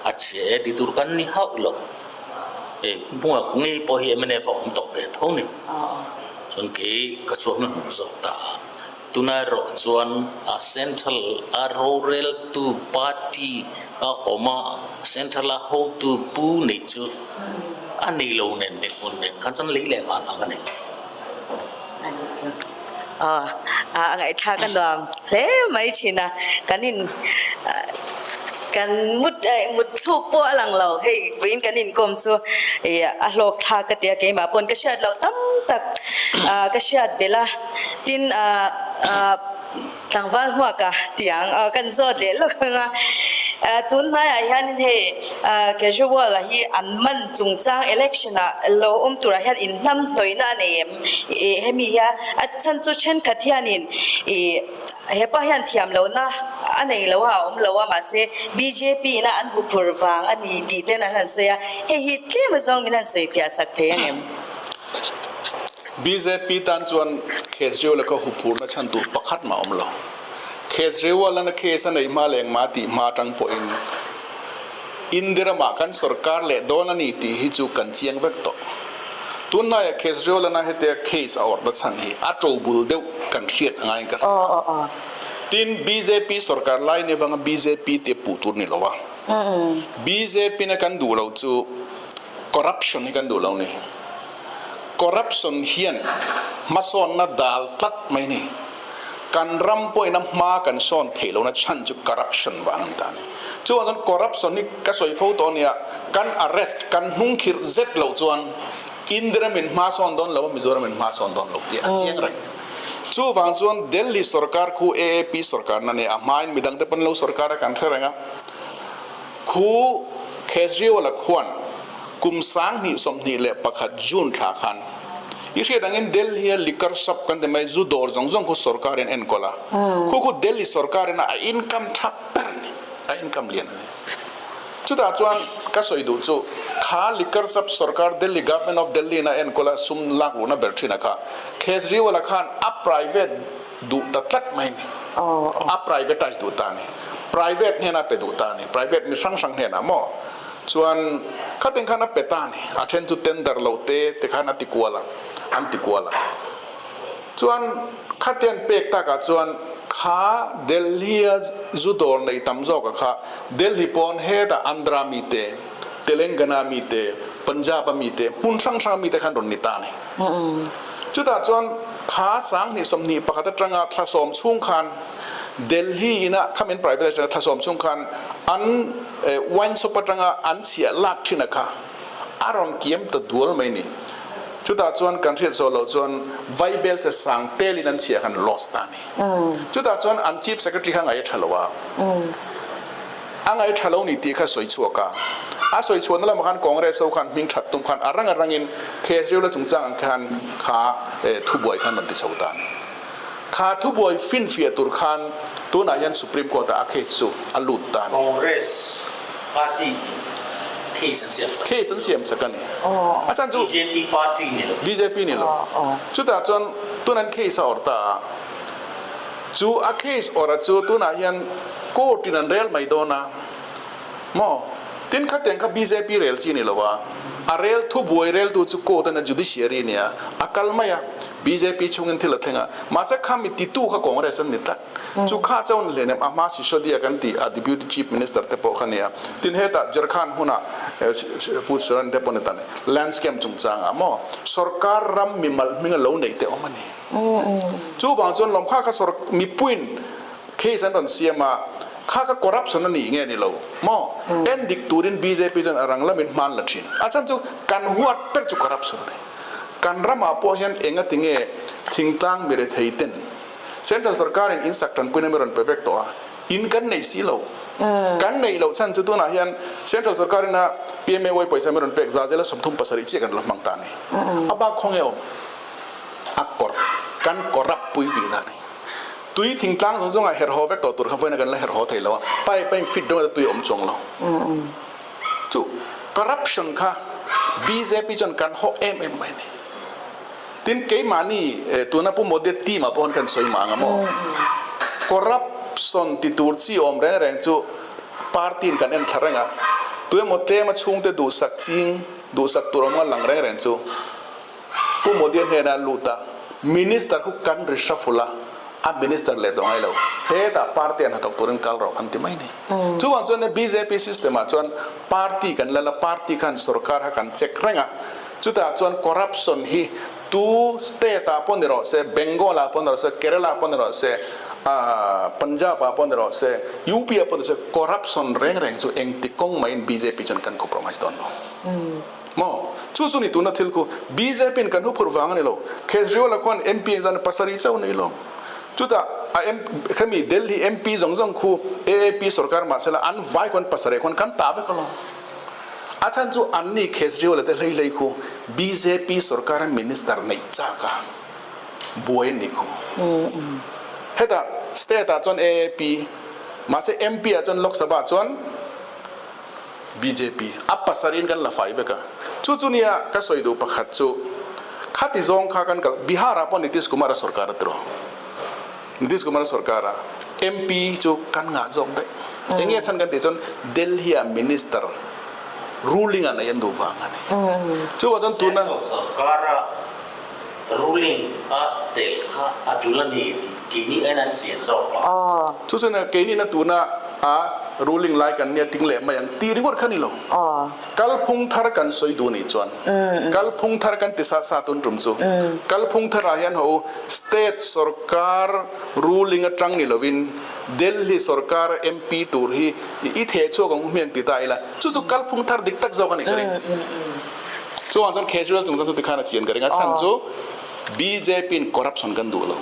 a chhia e ti tur kan ni hauh lo. Hei hmuak ngei pawh hi mnf a awm tawh ve tho ni. Chuan kei ka chhuak hnuhnawh zawk ta a. Tunah erawh chuan a Central a roreltu party a awm a, Central a hotu pu neih chu a nei lo nen dinhmun nen khan chuan lei leh van ang a ni. A ngaihthlak a nuam hle mai thin a, kan in kan mut mut thluk pawh a lang lo hei vawiin kan inkawm chu ih a hlawk thlak ka ti a keimah pawn ka hriat loh tam tak ka hriat belh a tin ah tlangval hmuak a ti ang aw kan zawt leh lawk ang a tun hnaiah hianin hei Kejriwal a hi an man chungchang election ah lo awm turah hian inhnam hnawihna a nei em? Ih hemi hian a chhan chu thenkhat hianin ih hepa hian thiam lohna a nei lo a a awm lo a mahse bjp ina an hmu phur vang a ni tih ten an han sawi a hei hi tlem azawng min han sawi fiah sak thei ang em? Bjp tan chuan Kejriwal kha huphurna chhan tur pakhat mah awm lo. Kejriwal an a case a neih hma leh engmah tih hma atang pawhin India ramah kan sorkar leh dawn a ni tih hi chu kan chiang vek tawh. Tunlaiah Kejriwal-a hetia case a awrhna chhan hi a to bul deuh kan hriat a ngaiin ka hria. Tin, bjp sorkar lai ni avanga bjp te puh tur ni lo a. Bjp na kan duh loh chu corruption hi kan duh lo ni. Corruption hian hmasawnna dal tlat mai ni. Kan ram pawhin a hma kan sawn theih lohna chhan chu corruption vang a ni ta a ni. Chuvang chuan corruption hi ka sawi fo tawh ania, kan arrest, kan hnung khirh zet loh chuan India ramin hma sawn dawn lo a, Mizoram in hma sawn dawn lo tih a chiang reng. Chuvang chuan Delhi sorkar khu AAP sorkarna nia, a hmain midangte pawn lo sorkar a kan hre reng a, khu Kejriwal-a khuan Kum 2021 June thla khan i hriat angin Delhi a liquor shop kan ti mai zu dawr zawng zawng khu sorkar in enkawl a, khu khu Delhi sorkar in a income tha ber a ni, a income lian a ni. Chutah chuan ka sawi duh chu kha liquor shop sorkar Delhi government of Delhi in a enkawl a sum lak luhna ber thin a kha Kejriwal a khan a private duh ta tlat mai a ni, a privatise duh ta a ni, private hnenah pe duh ta a ni, private mi hrang hrang hnenah maw? Chuan khatin khan a pe ta a ni, a then chu tender lo te te khan a ti kual a, an ti kual a. Chuan khatian pek takah chuan kha Delhi-a zu dawr nei tam zawka kha Delhi pawn hetah Andhra mi te, Telangana mi te, Punjab-a mi te, hmun hrang hranga mi te khan rawn ni ta a ni. Chutah chuan kha 2021 atanga thla sawm chhung khan Delhi ina kha min private atanga thla sawm chhung khan an wine shop atanga an chhiah lak thin a kha a rawn kiam ta dual mai ni. Chutah chuan kan hriat zawh loh chuan Vaibel te sang telin an chhiah khan loss ta a ni. Chutah chuan an chief secretary kha ngaih a tha lo a. A ngaih tha lo ni tih kha sawi chhuak a. A sawi chhuahna lamah khan Congress ho khan hming that tum khan a rang a rangin Kejriwal-a chungchang ang khan kha thubuai khan rawn ti chho ta a ni. Kha thubuai finfiah tur khan tunah hian Supreme Court ah a case chu a lut ta a ni. Congress party in case an siam sak. Case an siam sak a ni. A chhan chu BJP party ni lo. BJP ni lo. Chutah chuan tun an case a awrh ta a. Chu a case awrh a chu tunah hian court in an rel mai dawn a maw? Tin khatiang kha BJP rel chi ni lo a, a rel thubuai reltu chu court a nia judiciary a nia, a kal mai a, BJP chhungin thil a thleng a, mahse kha mi titu kha Congress an ni tlat. Chu kha chuan hleinem a hma Sisodia kan tih a Deputy Chief Minister te pawh kha nia, tin hetah Jharkhand hmunah Pu Suran te pawh ni ta ni, land scam chungchangah maw sorkar ram mimal hminga lo neih te awm a ni. Chuvang chuan lawm kha kha sawr mipuiin case an rawn siam a, kha kha corruption a nih nge ni lo maw? En dik turin bjp chuan a rang lamin hman la thin. A chhan chu kan huat ber chu corruption a ni. Kan ramah pawh hian enga ti nge thingtlang mi rethei ten Central sorkarin in sak tanpuina mi rawn pe vek tawh a, in kan neih si lo. Kan neih loh chhan chu tunah hian Central sorkarin a PMAY pawisa mi rawn pek za zela 37 chiah kan la hmang ta a ni. A bak khawnge awm? A kawr kan corrupt pui tihna a ni. Tui thingtlang zawng zawngah herh haw vek tawh tur kha vawiin a kan la herh haw thei lo a, pipe a in fit ringawt a tui a awm chuang lo. Chu corruption kha bjp chuan kan haw em em mai a ni. Tin keimahni tuna Pu Modi team ah pawh khan kan sawi mah ang a maw? Corruption ti tur chi awm reng reng chu party in kan en thla reng a, tuemaw tlem a chhungte duhsak ching, duhsak tur awm nga lang reng reng chu Pu Modi-a hnenah a lut a, Minister khu kan reshuffle a, A minister leh tawh ngai lo. Hetah party an hnathawk turin kal rawh kan ti mai ni. Chuvang chuan bjp system ah chuan party kan lal a, party khan sorkar kha kan check reng a. Chutah chuan corruption hi tu state ah pawh ni rawh se, Bengal ah pawh ni rawh se, Kerala ah pawh ni rawh se, Punjab ah pawh ni rawh se, UP ah pawh ni rawh se, corruption reng reng chu engti kawng mahin bjp chuan kan compromise dawn lo. Maw? Chu chu ni tuna thil khu bjp in kan huphurh vang a ni lo. Kejriwal-a khuan MP an zan pasarih chauh nei lo. Chutah a khami Delhi MP zawng zawng khu AAP sorkar mahsela an vai khuan pasarih khuan kan ta vek alawm. A chhan chu anni Kejriwal-a te hlei hlei khu bjp sorkara minister neih chak a buai an nih khu. Hetah state ah chuan AAP mahse MP ah chuan Lok Sabha ah chuan Bjp a pasarih in kan la fai vek a, chu chu nia ka sawi duh pakhat chu khati zawng kha kan kal Bihar ah pawh Nitish Kumar a sorkar a tiraw, Nitish Kumar a sorkar a MP chu kan ngah zawk daih, eng nge chhan kan tih chuan Delhi ah minister ruling ah nei an duh vang a ni, chuvang chuan tuna. Central sorkar a ruling a tel kha a tul a ni tih keini en an chian zawk a. Chu chuan keini na tuna a ruling lai kan nia ting leh mai ang tih ringawt kha ni lo. Kalphung thar kan sawi duh nih chuan kalphung thar kan ti sa sa tun tum chu kalphung thar ah hian ho state sorkar ruling atang ni lovin Delhi sorkar MP tur hi i theh chhuak ang u hmiang ti ta ila chu chu kalphung thar dik tak zawk a nih ka ring. Chuvang chuan Kejriwal chungchang chu tikhan a chian ka ring a, chhan chu bjp in corruption kan duh lo.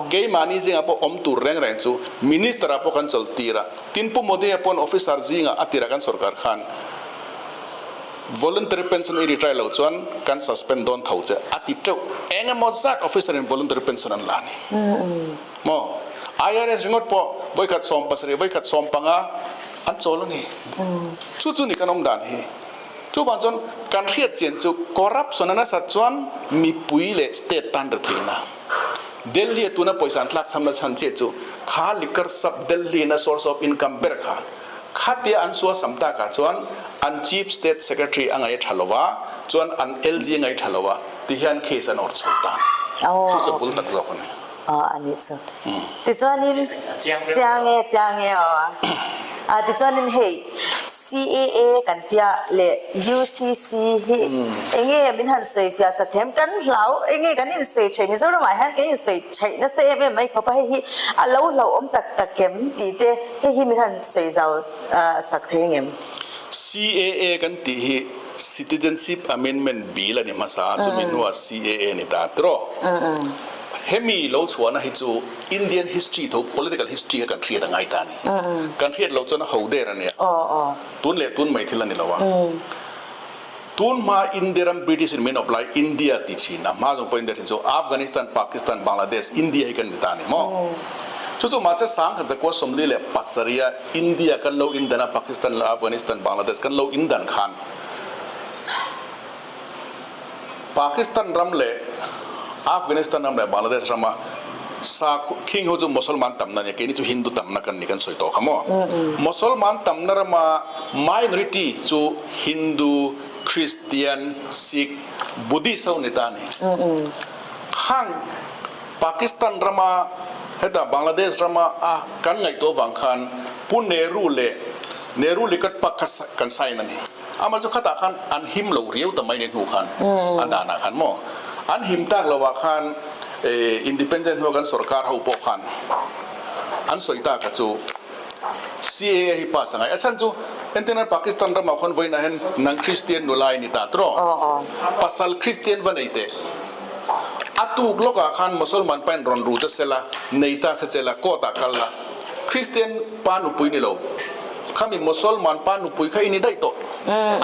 Keimahni zingah pawh awm tur reng reng chu Minister ah pawh kan chawl tir a, tin Pu Modi a pawn officer zingah a tirah kan sorkar khan voluntary pension i retire loh chuan kan suspend dawn tho che a ti teuh. Eng emaw zat officer in voluntary pension an la a ni. Maw? IRS ringawt pawh vawikhat 70, vawikhat 15 an chawl a ni. Chu chu ni kan awm dan hi. Chuvang chuan kan hriat chian chu corruption a nasat chuan mipui leh state tan ri theihna. Delhi a tuna pawisa an tlak chhamna chhan chiah chu kha liquor sub Delhi na source of income ber kha khatia an sual sam takah chuan an chief state secretary a ngaih a tha lova chuan an LG a ngaih tha lova ti hian case an awrh chho ta. Chu chu bul tak zawk a ni. Aw a nih chu. Tichuanin chiang e chiang e aw a tichuanin hei CAA kan tia leh UCC hi enge min han sawi fiah sak them kan hlau enge kan insawi theih Mizoramah hian kan insawi theih nasa em em mai khawp a hei hi a lo hlauhawm tak tak em tih te hei hi min han sawi zau sak thei ang em? CAA kan tih hi Citizenship Amendment Bill a ni hmasa a chumi hnuah CAA a ni ta tiraw? Hemi lo chhuahna hi chu Indian history tho political history kha kan hriat a ngai ta a ni. Kan hriat loh chuan a ho der a nia. Tun leh tun mai thil a ni lo a. Tun hma India ram British in min awp lai India ti thin a hma zawng pawh India thin chu Afghanistan, Pakistan, Bangladesh, India hi kan ni ta a ni maw? Chu chu mahse 1947 a India kan lo indan a Pakistan leh Afghanistan, Bangladesh kan lo indan khan Pakistan ram leh Afghanistan ram leh Bangladesh rama sakhaw khing ho chu Mosolman tamna ania keini chu Hindu tamna kan ni kan sawi tawh kha maw. Mosolman tamna rama minority chu Hindu, Christian, Sikh, Buddhist ho ni ta a ni. Khang Pakistan rama heta Bangladesh rama a kan ngaihtuah vang khan Pu Nehru leh Nehru Likat Pak kha kan sign a ni. Amah chu khatah khan an him lo riau ta mai ni hnu khan a danah khan maw an him tak lo ah khan independent hnuah kan sorkar ho pawh khan an sawi tak a chu CAA hi pass a ngai a chhan chu entirna Pakistan ramah khawn vawiinah hian nang Christian nula i ni ta tiraw pasal Christian va nei teh a tuk lawkah khan Mosolman pain rawn ru che sela nei ta se che la court ah kal la Christian pa nupui ni lo. Khami Mosolman pa nupui kha i ni daih tawh.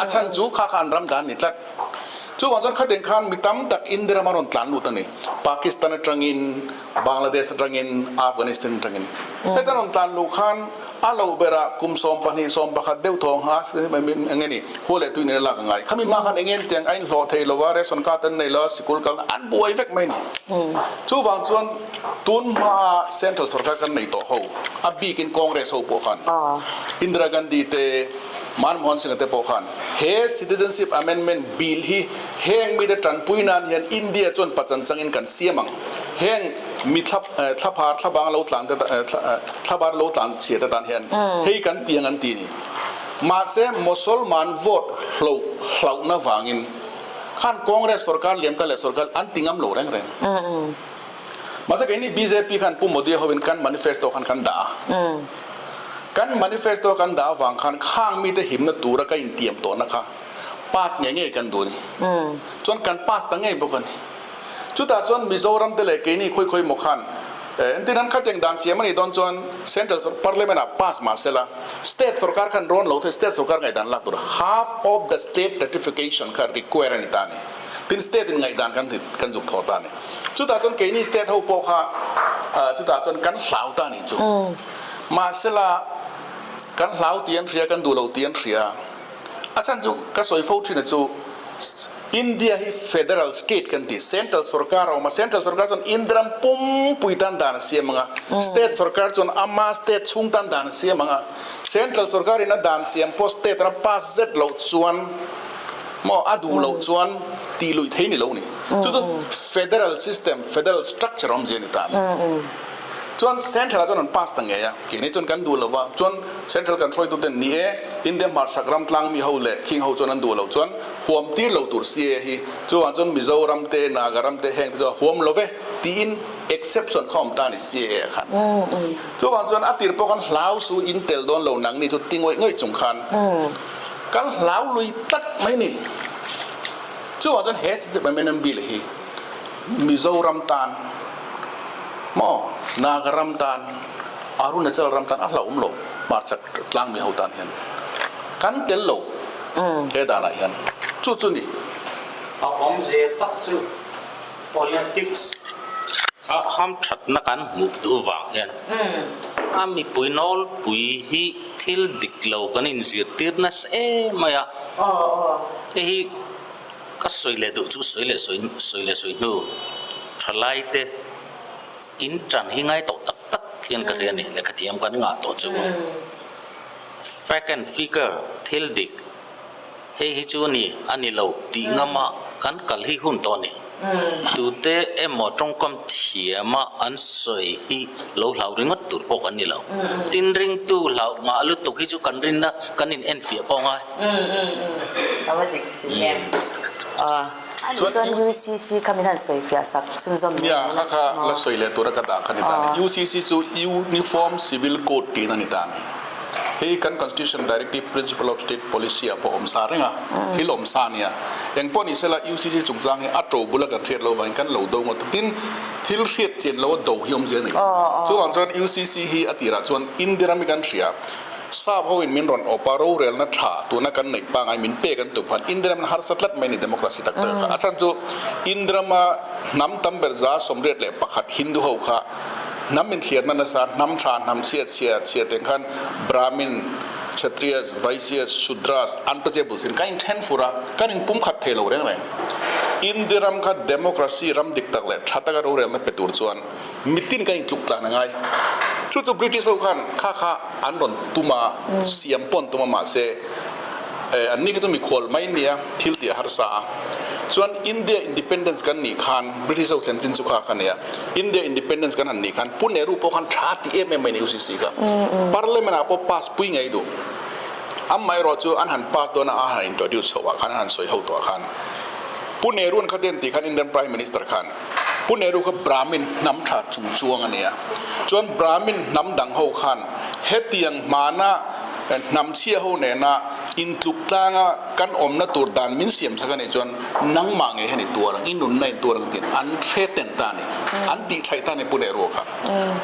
A chhan chu kha kha an ram dan ni tlat. Chuvang chuan khateng khan mi tam tak India rama rawn tlan lut a ni. Pakistan atangin, Bangladesh atangin, Afghanistan atangin. Heta rawn tlan luh khan a lo berah kum 12, 11 deuh thaw ang a eng nge ni, khua leh tui nena lak a ngai. Khami hma khan eng nge tiang a inhlawh thei lo a, ration card an nei lo a, sikul kalna an buai vek mai a ni. Chuvang chuan tun hmaa Central sorkar kan nei tawh ho, a bikin Congress ho pawh khan, Indira Gandhi te, Manmohan Singh-a te pawh khan he Citizenship Amendment Bill hi heng mite tanpui nan hian India chuan pachan changin kan siam ang. Heng. Mi thla thlaphar thlabang lo tlan te thlabar lo tlan chhia te tan hian hei kan ti ang an ti ni. Mahse Mosolman vote hloh hlauhna vangin khan Congress sorkar liam ta leh sorkar an ti ngam lo reng reng. Mahse keini bjp khan Pu Modi hovin kan manifesto khan kan dah a. Kan manifesto kan dah avang khan khang mite himna tura ka intiam tawhna kha pass ngei ngei kan duh a ni. Chuan kan pass ta ngei bawk a ni. Chutah chuan Mizoram te leh keini khawi khawi maw khan entir nan khatiang dan siam a nih dawn chuan Central Parliament ah pass mah sela State sorkar khan rawn lo thei State sorkar ngaihdan lak tur half of the state ratification kha require a ni ta a ni. Tin State in ngaihdan kan kan zuk thawh ta a ni. Chutah chuan keini State ho pawh kha chutah chuan kan hlau ta a nih chu. Mahsela kan hlau tih an hria kan duh lo tih an hria. A chhan chu ka sawi fo thin a chu India hi federal state kan ti, central sorkar a awm a, central sorkar chuan India ram pumpui tan dan a siam ang a, state sorkar chuan ama state chhung tan dan a siam ang a, central sorkar in a dan siam pawh state ram pass zet loh chuan maw a duh loh chuan tih luih thei ni lo ni. Chu chu federal system, federal structure awmzia a ni ta a ni. Chuan Central ah chuan an pass ta ngei a, keini chuan kan duh lo va, chuan Central kan hruaitu ten ni e, India hmarchhak ram tlang mi ho leh khing ho chuan an duh lo chuan huam tir lo tur CA hi, chuvang chuan Mizoram te, Naga ram te heng te chu a huam lo ve tiin exception kha awm ta a ni CA ah khan. Chuvang chuan a tir pawh khan hlau su in tel dawn lo nang ni chu ti ngawih ngawih chung khan kan hlau lui tlat mai ni. Chuvang chuan he Amendment Bill hi Mizoram tan maw Naga ram tan Arunachal ram tan a hlauhawm lo hmarchhak tlang mi ho tan hian kan tel lo he danah hian chu chu ni. A awmzia tak chu politics a hamthatna kan hmuh duh vang hian a mipui nawlpui hi thil dik lo kan inzirtir nasa em mai a, hei hi Ka sawi leh duh chu sawi leh sawi sawi leh sawi hnu thalai te in tan hi ngai tawh tak tak hian ka hria a ni lehkha thiam kan ngah tawh chu fact and figure thil dik hei hi chu a ni a ni lo tih ngama kan kal hi hun tawh a ni tute emaw tawngkam thiama an sawi hi lo hlau ringawt tur pawh kan ni lo tin ringtu hlauh ngah lutuk hi chu kan rinna kan in enfiah pawh ngai. A va dik si em. Chuan UCC kha min han sawi fiah sak chhunzawm leh Nia, kha kha la sawi leh tura ka dah kha ni ta a ni. UCC chu Uniform Civil Code tiin a ni ta a ni. Hei kan Constitution Directive Principle of State Policy ah pawh awm sa reng a, thil awm sa a nia. Eng pawh ni sela UCC chungchang hi a to bula kan hriat loh vangin kan lo do ngawt a. Tin, thil hriat chian loha do hi awmzia a nei. Chuvang chuan UCC hi a tirah chuan India ram hi kan hria. Sap ho in min rawn awp a, rorelna tha tuna kan neih pangai min pek an tum khan India ram harsa tlat mai a ni democracy tak tak kha. A chhan chu India rama hnam tam ber 91 Hindu ho kha hnam inthliarna nasa, hnam tha, hnam chhia, chhia, chhia teng khan Brahmin, Kshatriyas, Vaishyas, Shudras, Untouchables in kan inthen fur a, kan inpumkhat thei lo reng reng. India ram kha democracy ram dik tak leh tha taka rorelna pe tur chuan Mitin kan intluk tlan a ngai. Chu chu British ho khan kha kha an rawn tum a, siam pawh an tum a mahse an ni kha chu mikhual mai nia thil tih a harsa a. Chuan India independence kan nih khan British ho thlen chin chu kha kha nia. India independence kan han nih khan Pu Nehru pawh khan tha ti em em mai ni UCC kha. Parliament ah pawh pass pui ngei duh. Amaherawh chu an han pass dawn a, a han introduce chhoh ah khan an han sawi ho tawh ah khan Pu Nehru an kha ten tih khan Indian Prime Minister khan Pu Nehru kha Brahmin hnam tha chung chuang a nia. Chuan Brahmin hnam dang ho khan hetiang hmana hnam chhia ho nena intluk tlanga kan awmna tur dan min siam sak a nih chuan nangmah ngei hian i tuar ang, i nunna in tuar ang tiin an hre ten ta a ni. An tih thaih ta a ni Pu Nehru kha.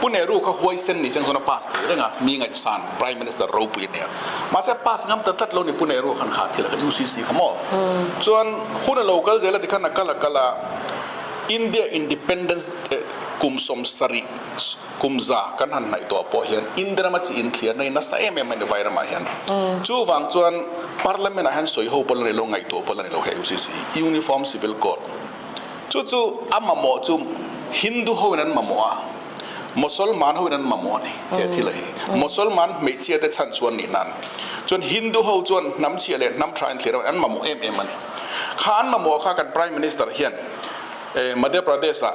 Pu Nehru kha huaisen ni chang chuan a pass thei reng a, mi ngaihsan Prime Minister ropui a nia. Mahse pass ngam ta tlat lo ni Pu Nehru khan kha thil a kha UCC kha maw. Chuan hun a lo kal zel a tikhan a kal a kal a. India Independence kum 70 kum za kan han hnaih tawh pawh hian India rama chi inthliarna hi nasa em em a ni vai ramah hian. Chuvang chuan Parliament ah hian sawi ho pawh la ni lo, ngaihtuah pawh la ni lo he UCC, Uniform Civil Code. Chu chu a mamawh chu Hindu ho in an mamawh a, Mosolman ho in an mamawh a ni he thil a hi. Mosolman hmeichhia te chhan chuan nih nan chuan Hindu ho chuan hnam chhia leh hnam tha inthliar an mamawh em em a ni. Kha an mamawh kha kan Prime Minister hian Madhya Pradesh ah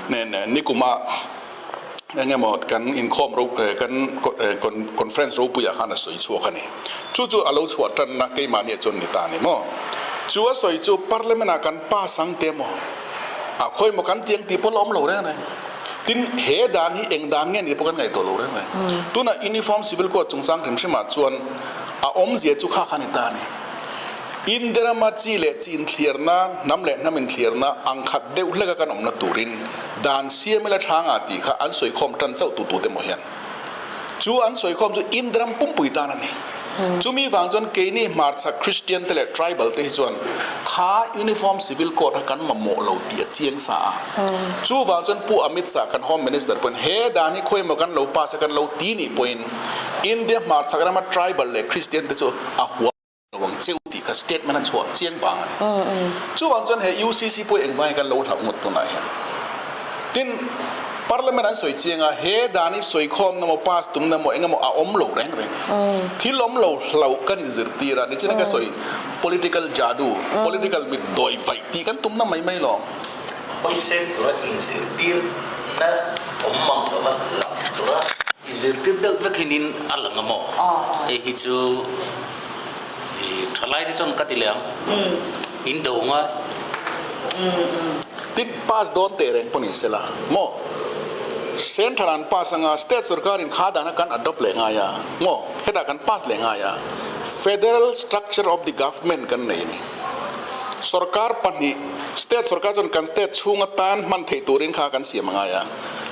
nen nikuma engemaw kan inkhawm ro kan conference ropuiah khan a sawi chhuak a ni. Chu chu a lo chhuah tanna keimahniah chuan ni ta a ni maw? Chu a sawi chu Parliament ah kan pass ang te maw? A khawi maw kan tiang tih pawh la awm lo reng reng. Tin, he dan hi eng dan nge nih pawh kan ngaihtuah lo reng reng. Tunah Uniform Civil Code chungchang hrim hrimah chuan a awmzia chu kha kha ni ta a ni. India rama chi leh chi inthliarna, hnam leh hnam inthliarna ang khat deuh hleka kan awmna turin dan siam ila tha nga tih kha an sawikhawm tan chauh tu tute maw hian. Chu an sawikhawm chu India ram pumpui tan a ni. Chumi vang chuan keini hmarchhak Christian te leh tribal te hi chuan kha Uniform Civil Code kha kan mamawh lo tih a chiang sa a. Chuvang chuan Pu Amit Shah kan Home Minister pawhin he dan hi khawimaw kan lo pass a kan lo ti nih pawhin India hmarchhak rama tribal leh Christian te chu a huam lo ang cheu tih kha statement a chhuah chiang vang a ni. Chuvang chuan he UCC pawh engvangin kan lo hlauh ngawt tunah hian. Tin, Parliament an sawi chiang a, he dan hi sawikhawmna maw, pass tumna maw engemaw a awm lo reng reng. Thil awm lo hlauh kan inzirtir a, nichina ka sawi political jadoo, political mit dawi vaih tih kan tumna mai mai lawm. Pawisen tura inzirtirna awm mang lova lang tura inzirtir deuh vek hinin a lang a maw? Hei hi chu thalai te chuan ka ti leh ang, in do ngai. Tin, pass dawn teh reng pawh ni sela maw? Central an pass anga state sorkarin kha dana kan adopt leh ngai a maw? Hetah kan pass leh ngai a, federal structure of the government kan nei a ni. Sorkar pahnih, state sorkar chuan kan state chhung atan hman theih turin kha kan siam a ngai a,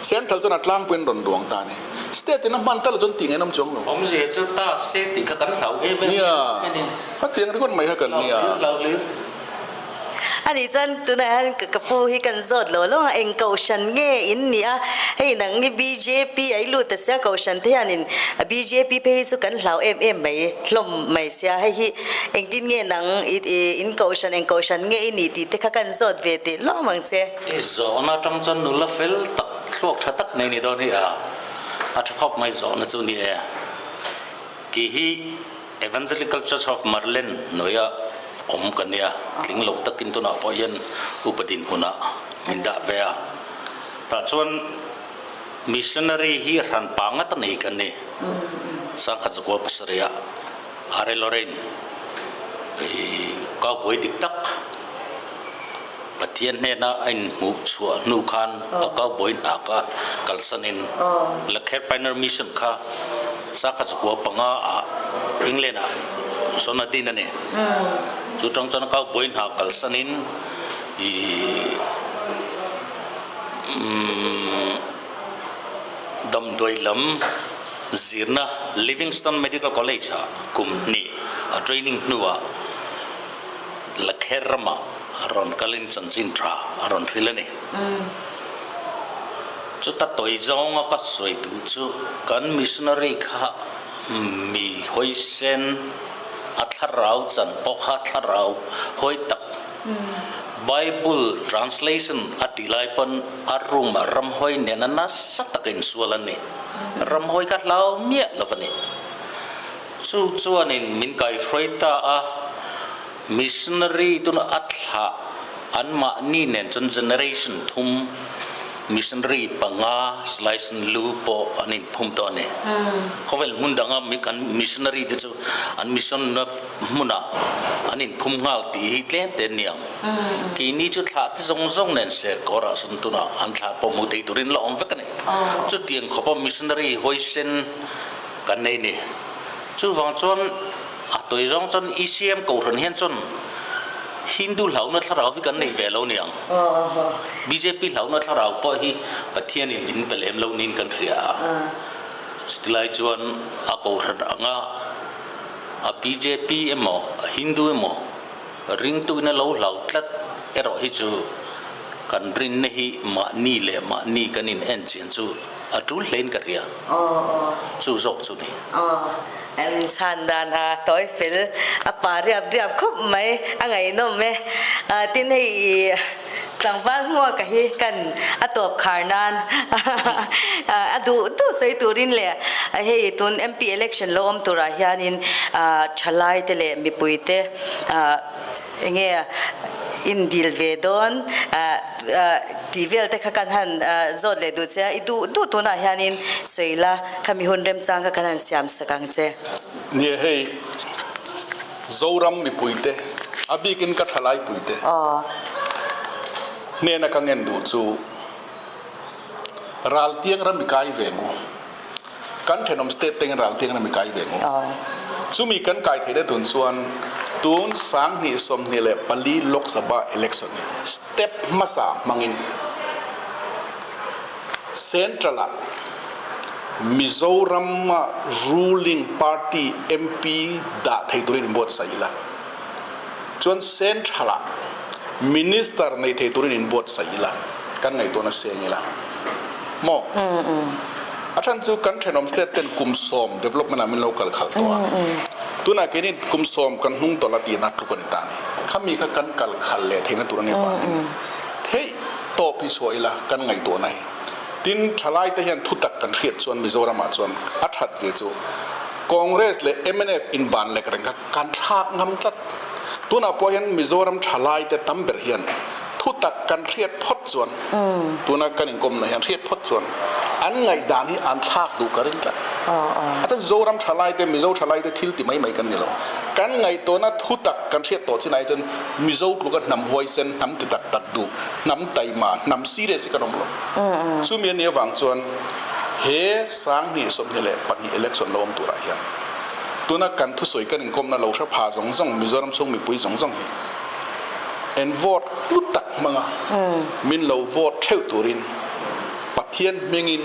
central chuan a tlangpuiin rawn duang ta a ni. State in a hman tal chuan tih ngainawm chuang lo. Awmzia chu ta se tih kha kan hlau em em Nia, khatiang ringawt mai kha kan nia. Hlau hlir. A nih chuan tunah hian ka pu hi kan zawt lo lo a, eng kohhran nge in nih a, hei nang hi bjp a i lut ta sia kohhran te hianin bjp phei hi chu kan hlau em em mai hlawm mai sia, hei hi engtin nge nang in kohhran eng kohhran nge i nih tih te kha kan zawt ve teh luam ang che. I zawhna atang chuan nula fel tak thluak tha tak nei ni dawn hi a, a tha khawp mai zawhna chu ni e. Kei hi Evangelical Church of Marlen hnuaia awm ka nia, tling lo takin tunah pawh hian upa dinhmunah min dah ve a. Tah chuan missionary hi hran pa ngat a nei ka ni. Sangkhat zakua pasarihah Are Lorraine cowboy dik tak Pathian hnena a inhmuh chhuah hnu khan a cowboy hna kha kalsanin Lakher Pioneer Mission kha Sakha chukua panga ah England ah sawn a din a ni. Chu tang chuan cowboy hna kalsanin ih damdawi lam zirna Livingstone Medical College ah kum hnih a training hnuah Lakher ramah rawn kalin chanchin tha a rawn hrilh a ni. Chuta tawi zawnga ka sawi duh chu kan missionary kha mi hawisen a thlarau chan pawh kha thlarau hawi tak Bible translation a tih lai pawn a room ah ramhawi nena nasa taka insual a ni. Ramhawi kha hlau miah lo a ni. Chu chuanin min kaihruai ta a, missionary tuna a thlah anmahni nen chuan generation thum missionary panga slice lu pawh an inphum tawh a ni. Khawvel hmun danga kan missionary te chu an mission na hmunah an inphum nghal tih hi tlem te an ni ang. Keini chu thlah te zawng zawng nen serkawrah sawn tunah an thlah pawh hmuh theih turin la awm vek a ni. Chutiang khawpa missionary huaisen Kan nei ni. Chuvang chuan a tawi zawng chuan ECM kohhran hian chuan Hindu hlauhna thlarau hi kan nei ve lo ni ang. Bjp hlauhna thlarau pawh hi Pathianin min pe lem lo niin kan hria a. Chutilai chuan a kohhran anga a bjp emaw a Hindu emaw ringtuin a lo hlau tlat erawh hi chu kan rinna hi mahni leh mahni kan in en chian chu A tul hlein ka hria. Chu zawk chu ni. An chhan dan a tawi fel a pa riap riap khawp mai a ngaihnawm e. Tin hei i tlangval hmuaka hi kan a tawp khar nan a duh duh sawi turin leh hei tun MP election lo awm turah hianin thalai te leh mipui te enge in dil ve dawn. tih vel te kha kan han zawt leh duh che a, i duh duh tunah hianin sawi la, khami hun remchang kha kan han siam sak ang che. Nia hei Zoram mipuite, a bikin ka thalaipuite hnena ka ngen duh chu Raltiang ram i kai ve ngu. Kan thenawm state tengin Raltiang ram i kai ve ngu. Chumi kan kai theih na tun chuan tun 2024 Lok Sabha election hi step hmasa hmangin Central ah Mizoram a ruling party MP dah thei turin inbuatsaih ila. Chuan Central ah Minister nei thei turin inbuatsaih ila, kan ngaihtuahna seng ila maw? A chhan chu kan thenawm state ten kum sawm development ah min lo kal khalh tawh a, tunah keini kum sawm kan hnung tawlh a tihna tluk a ni ta a ni. Khami kha kan kal khalh leh theihna tur a nih avangin theih tawp hi chhuah ila kan ngaihtuahna hi. Tin, thalai te hian thutak kan hriat chuan Mizoram ah chuan a that zia chu Congress leh mnf inban lek reng kha Kan thlak ngam tlat. Tunah pawh hian Mizoram thalaite tam ber hian thutak kan hriat phawt chuan, tuna kan inkawmna hian hriat phawt chuan an ngaihdan hi an thlak duh ka ring tlat. A chuan Zoram thalaite, Mizo thalaite thil ti mai mai kan ni lo. Kan ngaihtuahna thutak kan hriat tawh chinah hi chuan Mizo tluka hnam huaisen, hnam ti tak tak duh, hnam taima, hnam serious hi kan awm lo. Chumi a nih avang chuan he 2022 election lo awm turah hian, Tuna kan thusawi kan inkawmna lo hre pha zawng zawng Mizoram chhung mipui zawng zawng hi en vote hlu tak hmanga min lo vote theuh turin Pathian hmingin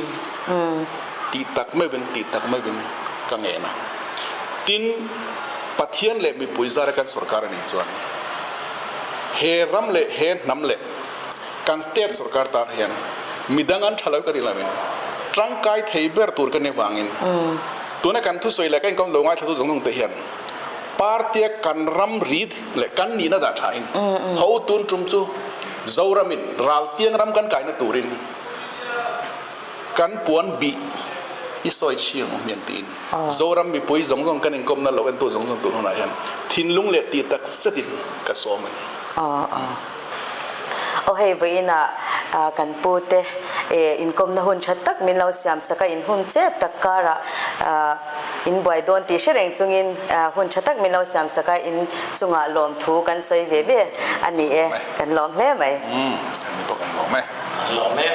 tih tak meuhin tih tak meuhin ka ngen a. Tin, Pathian leh mipui zara kan sorkar a nih chuan he ram leh he hnam leh kan state sorkar tar hian midang an tha lo ka tih loin tangkai thei ber tur ka nih avangin Tuna kan thusawi leh kan inkawm lo ngaithlatu zawng zawng te hian party a kan ram ri leh kan nihna dah tha in ho tun tum chu Zoramin raltiang ram kan kaina turin kan puan bih i sawi chhiang awm hian tiin Zoram mipui zawng zawng kan inkawmna lo entu zawng zawng tun hunah hian thinlung leh tih tak zetin ka sawm a ni. Aw hei vawiinah kan pu te inkawmna hun tha tak min lo siam sak a, in hun chep tak karah in buai dawn tih hre reng chungin hun tha tak min lo siam sak a, in chungah lawmthu kan sawi ve ve a ni e, kan lawm hle mai. Umm, kan ni pawh kan lawm e. Kan lawm e.